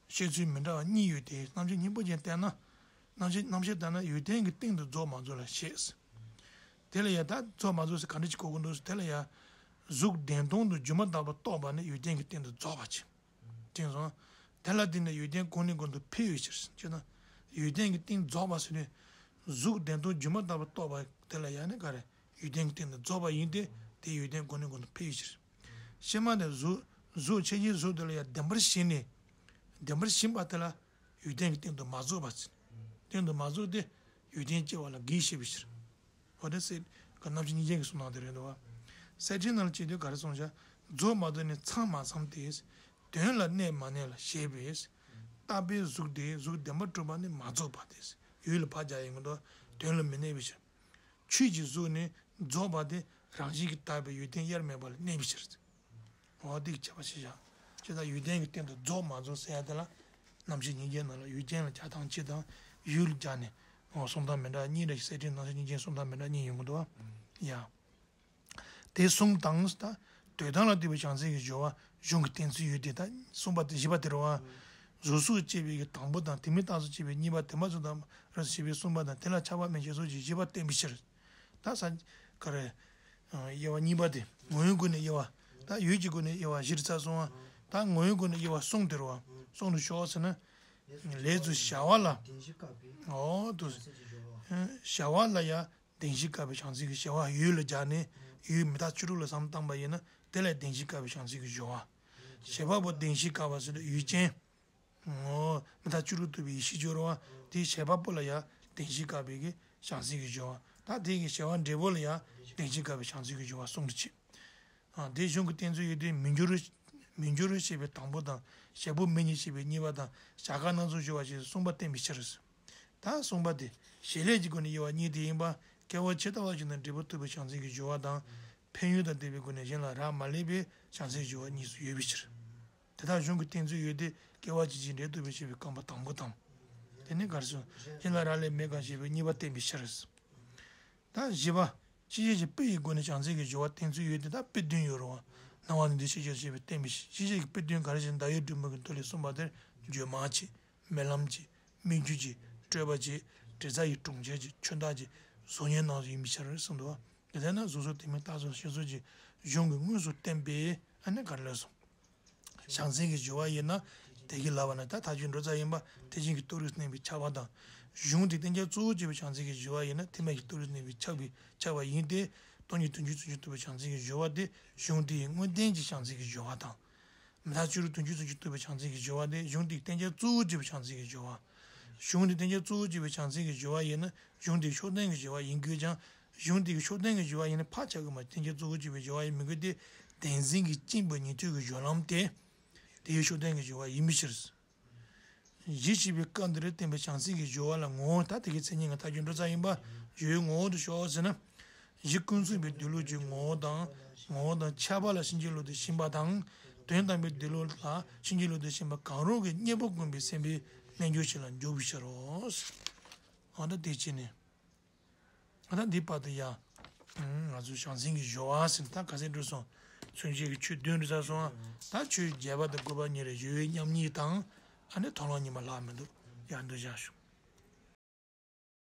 བཤད་ཚུལ་མི་འདྲ་བ་གཉིས་ཡོད་དེ་རྣམ་བཤད་སྙིང་པོ་ཅན་བལྟས་ན། རྣམ་བཤད་རྣམ་བཤད་ལྟར་ན་ཡོན་ཏན་གྱི་སྟེང་དུ་རྫོགས་མ་རྫོགས་ལ་བཤད། དེ་ལ་ཡང་ད་རྫོགས་མ་རྫོགས་ཟེར་ག་འདྲ་ཅིག་གོ་དགོས་འདུག་ཟེར་དེ་ལ་ཡང་། གཟུགས་བདེན་སྟོང་དུ་སྒྱུ་མ་ལྟ་བུ་རྟོགས་པ་ནི་ཡོན་ཏན་གྱི་སྟེང་དུ་རྫོགས་པ་ཅིག་དེང་སང་། དེ་ལ་བརྟེན་ནས་ཡོན་ཏན་གོང་ནས་གོང་དུ་འཕེལ་བའི་ཕྱིར། ཅེ་ན། ཡོན་ཏན་གྱི་སྟེང་རྫོགས་པ་ཟེར་ནས། གཟུགས་བདེན་སྟོང་སྒྱུ་མ་ལྟ་བུ་རྟོགས་པ་དེ་ལ་ཡང་ནི་ག་རེ། ཡོན་ཏན་གྱི་སྟེང་དུ་རྫོགས་པ་ཡིན་ཏེ། དེ་ཡོན་ཏན་གོང་ནས་གོང་དུ་འཕེལ་བའི་ཕྱིར། ཕྱི་མ་ནི་གཟུགས་གཟུགས་ཆོས་ཅན་གཟུགས་དེ་ལ་ཡང་བདེན་པར་ཞེན་ནས། བདེན་པར་ཞེན་པ་དེ་ལ་ཡོན་ཏན་གྱི་སྟེང་དུ་མ་རྫོགས་པ་ཟེར། སྟེང་དུ་མ་རྫོགས་ཏེ། ཡོན་ཏན་སྐྱེ་བ་ལ་གེགས་བྱེད་པའི་ཕྱིར། འོ་དེ་སེ་ག་རྣམ་བཤད་སྙིང་རྗེ་གི་གསུང་ནང་དེ་རེད་འདུག་བ། གསེར་ཕྲེང་ནང་ལ་བྱས་དུས་ག་རེ་གསུངས་བཞག་རྫོགས་མ་རྫོགས་ནི་ཚང་མ་ཚང་སྟེ། དོན་ལ་གནས་མ་གནས་ལ་ཞེས་པས། རྟག་པའི་གཟུགས་དེ་གཟུགས་བདེན་པར་གྲུབ་པ་ནི་མ་རྫོགས་པ་སྟེ། ཡུལ་ལ་ཕར་སྦྱར་ཡིན་གྱི་འདུག་དོན་ལ་མི་གནས་པའི་ཕྱིར། ཆོས་ཀྱི་གཟུགས་ནི་རྫོགས་པ་སྟེ། རང་བཞིན་གྱིས་དག་པའི་ཡོན་ཏན་དབྱེར་མེད་པ་ལ་གནས་པའི་ཕྱིར། འོ་དེ་གི་ཁྱད་པར་ཕྱེ་བཞག་ཅེས་དང་། ཡོན་ཏན་གྱི་སྟེང་དུ་རྫོགས་མ་རྫོགས་ཟེར་ཡ་དེ་ལ། རྣམ་བཤད་སྙིང་རྗེ་ནང་ལ་ཡུལ་ཅན་ལ་སྦྱར་སྟངས་གཅིག་དང་། ཡུལ་ལ་སྦྱར་ནས། འོ་གསུང་སྟངས་མི་འདྲ་གཉིས་འདྲ་ཞིག་གསེར་ཕྲེང་ནང་བཤད་སྙིང་རྗེ་གསུང་སྟངས་མི་འདྲ་གཉིས་ཡོང་གི་འདུག་བ། ཡ། དེ་གསུམ་དང་། ད་འདོད་དོན་ལ་ལྟོས་པའི་བྱང་སེམས་ཀྱི་སྦྱོར་བ་གཞུང་གི་བསྟན་ཚུལ་ཡོད་དེ། ད་གསུམ་པ་དེ་བཞི་པ་དེ་རེད་བ། གཟུགས་སོགས་སྐྱེས་པའི་གི་དང་པོ་དང་། དེ་མིན་རྟགས་སོགས་སྐྱེས་པའི་གཉིས་པ། དེ་མ་ཚུགས་དང་རབ་ཏུ་ཕྱེ་བའི་གསུམ་པ་དང་། དེ་ལ་ཁྱབ་པ་མིན་ཞེས་སོགས་ཀྱི་བཞི་པ་བསྟན་པའི་ཕྱིར། ད་ས་ག་རེ། དབྱེ་བ་གཉིས་པ་དེ་ངོ་བོའི་སྒོ་ནས་དབྱེ་བ། ད་ཡུལ་གྱི་སྒོ་ནས་དབྱེ་བ་བཞི་རེད་ཚར་སོང་བ། ད་ངོ་བོའི་སྒོ་ནས་དབྱེ་བ་གསུམ་དེ་རེད་བ། གསུམ་དུ་ཤོག་ཟེར་ན། ལས་ཚུལ་བྱ་བ་ལ། འོ་དུ། བྱ་བ་ལ་ཡང་བདེན་བཞི་དགག་པའི་བྱང་སེམས་ཀྱི་སྦྱོར་བ། ཡུལ་ལ་སྦྱར་ནས་ཡུལ་མི་རྟག་བཅུ་དྲུག་ལ་བསམ་བློ་བཏང་པ་ཡིན་ན། དེ་ལ་བདེན་བཞི་དགག་པའི་བྱང་སེམས་ཀྱི་སྦྱོར་བ། བྱེད་པ་པོ་བདེན་བཞི་དགག་པ་ཟེར་ན་ཡུལ་ཅན། ངོ་། མི་རྟག་བཅུ་དྲུག་རྟོགས་པའི་ཡེ་ཤེས་སྦྱོར་བ། དེའི་བྱེད་པ་པོ་ལ་ཡང་བདེན་བཞི་དགག་པའི་གི་བྱང་སེམས་ཀྱི་སྦྱོར་བ། ད་དེ་གི་བྱ་བ་འབྲས་བུ་ལ་ཡང་བདེན་བཞི་དགག་པའི་བྱང་སེམས་ཀྱི་སྦྱོར་བ་གསུམ་དུ་ཕྱེ། ཨ། དེ་གཞུང་གི་བསྟན་ཚུལ་ཡོད་དེ། མི་འགྱུར། མི་འགྱུར་ཞེས་པའི་དང་པོ་དང་། བྱེད་པོ་མི་གཉིས་ཞེས་པའི་གཉིས་པ་དང་། བྱ་དགའ་སྣ་ཚོགས་སྦྱོར་བ་ཞེས་གསུངས་པ་བསྟན་པའི་ཕྱིར། ད་གསུངས་པ་དེ་བྱེད་ལས་ཀྱི་སྒོ་ནས་དབྱེ་བ་གཉིས་དེ་ཡིན་པ། སྐྱེ་བ་ཇི་ལྟ་བ་བཞིན་དུ་འབྲས་བུ་ཐོབ་པའི་བྱང་སེམས་ཀྱི་སྦྱོར་བ་དང་། ཕན་ཡོན་དང་ལྡན་པའི་སྒོ་ནས་གཞན་ལ་རག་མ་ལས་པའི་བྱང་སེམས་སྦྱོར་བ་གཉིས་སུ་ཡོད་པའི་ཕྱིར། དེ་དག་གཞུང་གི་བསྟན་ཚུལ་ཡོད་དེ། སྐྱེ་བ་གཅིག་ཅིང་འབྲས་ཐོབ་པའི་ཞེས་པའི་རྐང་པ་དང་པོ་དང་། དེ་ནས་ག་རེ་ཟེར། གཞན་ལ་རག་ལས་མེད་གང་ཞེས་པའི་གཉིས་པ་བསྟན་པའི་ཕྱིར། ད་བཞི་པ། ཕྱི་བཤད་ཀྱི་དཔེ་ཡི་སྒོ་ནས་བྱང་སེམས་ཀྱི་སྦྱོར་བ་བསྟན་ཚུལ་ཡོད་དེ། ད་དཔེ་བདུན་ཡོད་རེད་བ། སྣང་བ་ནི་འདུ་ཤེས་ཀྱིས་བྱས་པའི་བསྟན་པའི་ཕྱིར། ཕྱི་བཤད་ཀྱི་དཔེ་བདུན་ག་རེ་ཞེ་ན། ཟླ་འོད་སྒྲོན་མེ་གི་མདོ་ལས་གསུངས་པ་དེར། འགྱོད་མ་བྱེད། རྨི་ལམ་གྱིས། སྨིག་རྒྱུ་གྱིས། སྤྲོས་པ་གྱིས། དྲི་རྩ་ཡི་གྲོང་ཁྱེར་གྱིས། ཆོས་བདག་གི་གཟུགས་བརྙན་རྣམས་སུ་ཡིན་པའི་ཕྱིར་གསུངས་འདུག་དེ་ལྟར་ན་གཟུགས་སོགས་དེ་མིན་རྟགས་སོགས་ཞེས་སོགས་ཀྱི་གཞུང་གིས་དངོས་སུ་བསྟན་པས། ཨ་ནི་ག་རེ་ལབ་སོང་། བྱང་སེམས་ཀྱི་སྦྱོར་བ་ཡིན་ན། དེ་གི་ལབ་པ་ན་ད་ཐལ་འགྱུར་འགྲོ་རྩ་ཡིན་པ། ཐེག་ཆེན་གྱི་རྟོགས་རིགས་བསྣན་པས་ཁྱབ་པ་དང་། གཞུང་དེའི་བསྟན་བྱ་གཙོ་བོར་གྱུར་པའི་བྱང་སེམས་ཀྱི་སྦྱོར་བ་ཡིན་ན། ཐེག་དམན་གྱི་རྟོགས་རིགས་བསྣན་པས་ཁྱབ་པའི་ཁྱབ་པ་ཡིན་ཏེ། སྟོང་ཉིད་དོན་བྱེད་ཚུལ་གྱིས་རྟོགས་པའི་བྱང་སེམས་ཀྱི་སྦྱོར་བ་དེ་གཞུང་དེའི་དངོས་བསྟན་གྱི་བྱང་སེམས་ཀྱི་སྦྱོར་བ་དང་། མི་རྟག་བཅུ་དྲུག་དོན་བྱེད་ཚུལ་གྱིས་རྟོགས་པའི་བྱང་སེམས་ཀྱི་སྦྱོར་བ་དེ་གཞུང་དེའི་བསྟན་བྱ་གཙོ་བོར་གྱུར་པའི་བྱང་སེམས་ཀྱི་སྦྱོར་བ། གཞུང་དེའི་བསྟན་བྱ་གཙོ་བོར་གྱུར་པའི་བྱང་སེམས་ཀྱི་སྦྱོར་བ་ཡིན་ན། གཞུང་དེའི་ཤུགས་བསྟན་གྱི་སྦྱོར་བ་ཡིན་དགོས་ཀྱང་། གཞུང་དེའི་ཤུགས་བསྟན་གྱི་སྦྱོར་བ་ཡིན་ན་ཕར་ཆགས་ཀྱི་མ། བསྟན་བྱ་གཙོ་བོར་གྱུར་པའི་སྦྱོར་བ་ཡིན་མི་དགོས་ཏེ། བདེན་འཛིན་གྱིས་བཅིངས་པའི་ཉན་ཐོས་ཀྱི་སྦྱོར་ལམ་དེ་དེའི་ཤུགས་བསྟན་གྱི་སྦྱོར་བ་ཡིན་པའི་ཕྱིར། གཞི་ཞེས་པའི་སྐབས་འདིར་བསྟན་པའི་བྱང་སེམས་ཀྱི་སྦྱོར་བ་ལ་ངོ་བོ། ད་དེ་གའི་མཚན་ཉིད་ལྔ་ཐལ་འགྱུར་འགྲོ་རྩ་ཡིན་པ། སྦྱོར་བའི་ངོ་བོ་དུ་ཤོག་ཟེར་ན། གཞི་ཀུན་རྫོབ་པའི་སྡོད་ལུགས་ཀྱི་ངོ་བོ་དང་། ངོ་བོ་དང་ཁྱད་པར་ལ་ཕྱིན་ཅི་ལོག་ཏུ་ཞེན་པ་དང་། དོན་དམ་པའི་སྡོད་ལུགས་ལ་ཕྱིན་ཅི་ལོག་ཏུ་ཞེན་པ་གང་རུང་གི་གཉེན་པོ་བསྒོམས་པའི་སེམས་པའི་རྣལ་འབྱོར་ཞིག་ལ་འཇོག་པའི་ཕྱིར་རོ། འོ་ད་དེ་བྱས་ནས། ད་འདི་བར་དུ་ཡང་། ང་ཚོ་བྱང་སེམས་ཀྱི་སྦྱོར་བ་ཟེར་ད་ག་ཚད་འགྲོ་སོང་། མཚོན་བྱེད་ཀྱི་ཆོས་བདུན་རེ་ཟ་སོང་། ད་ཆོས་རྒྱས་པ་དང་དགོས་པ་གཉིས་རེ། སྦྱོར་བའི་མཉམ་ཉིད་དང་། ཨ་ནི་མཐོང་ལམ་གཉིས་མ་ལྷག་མི་འདུག་ཡང་འདུག་བཞག་ཞུ།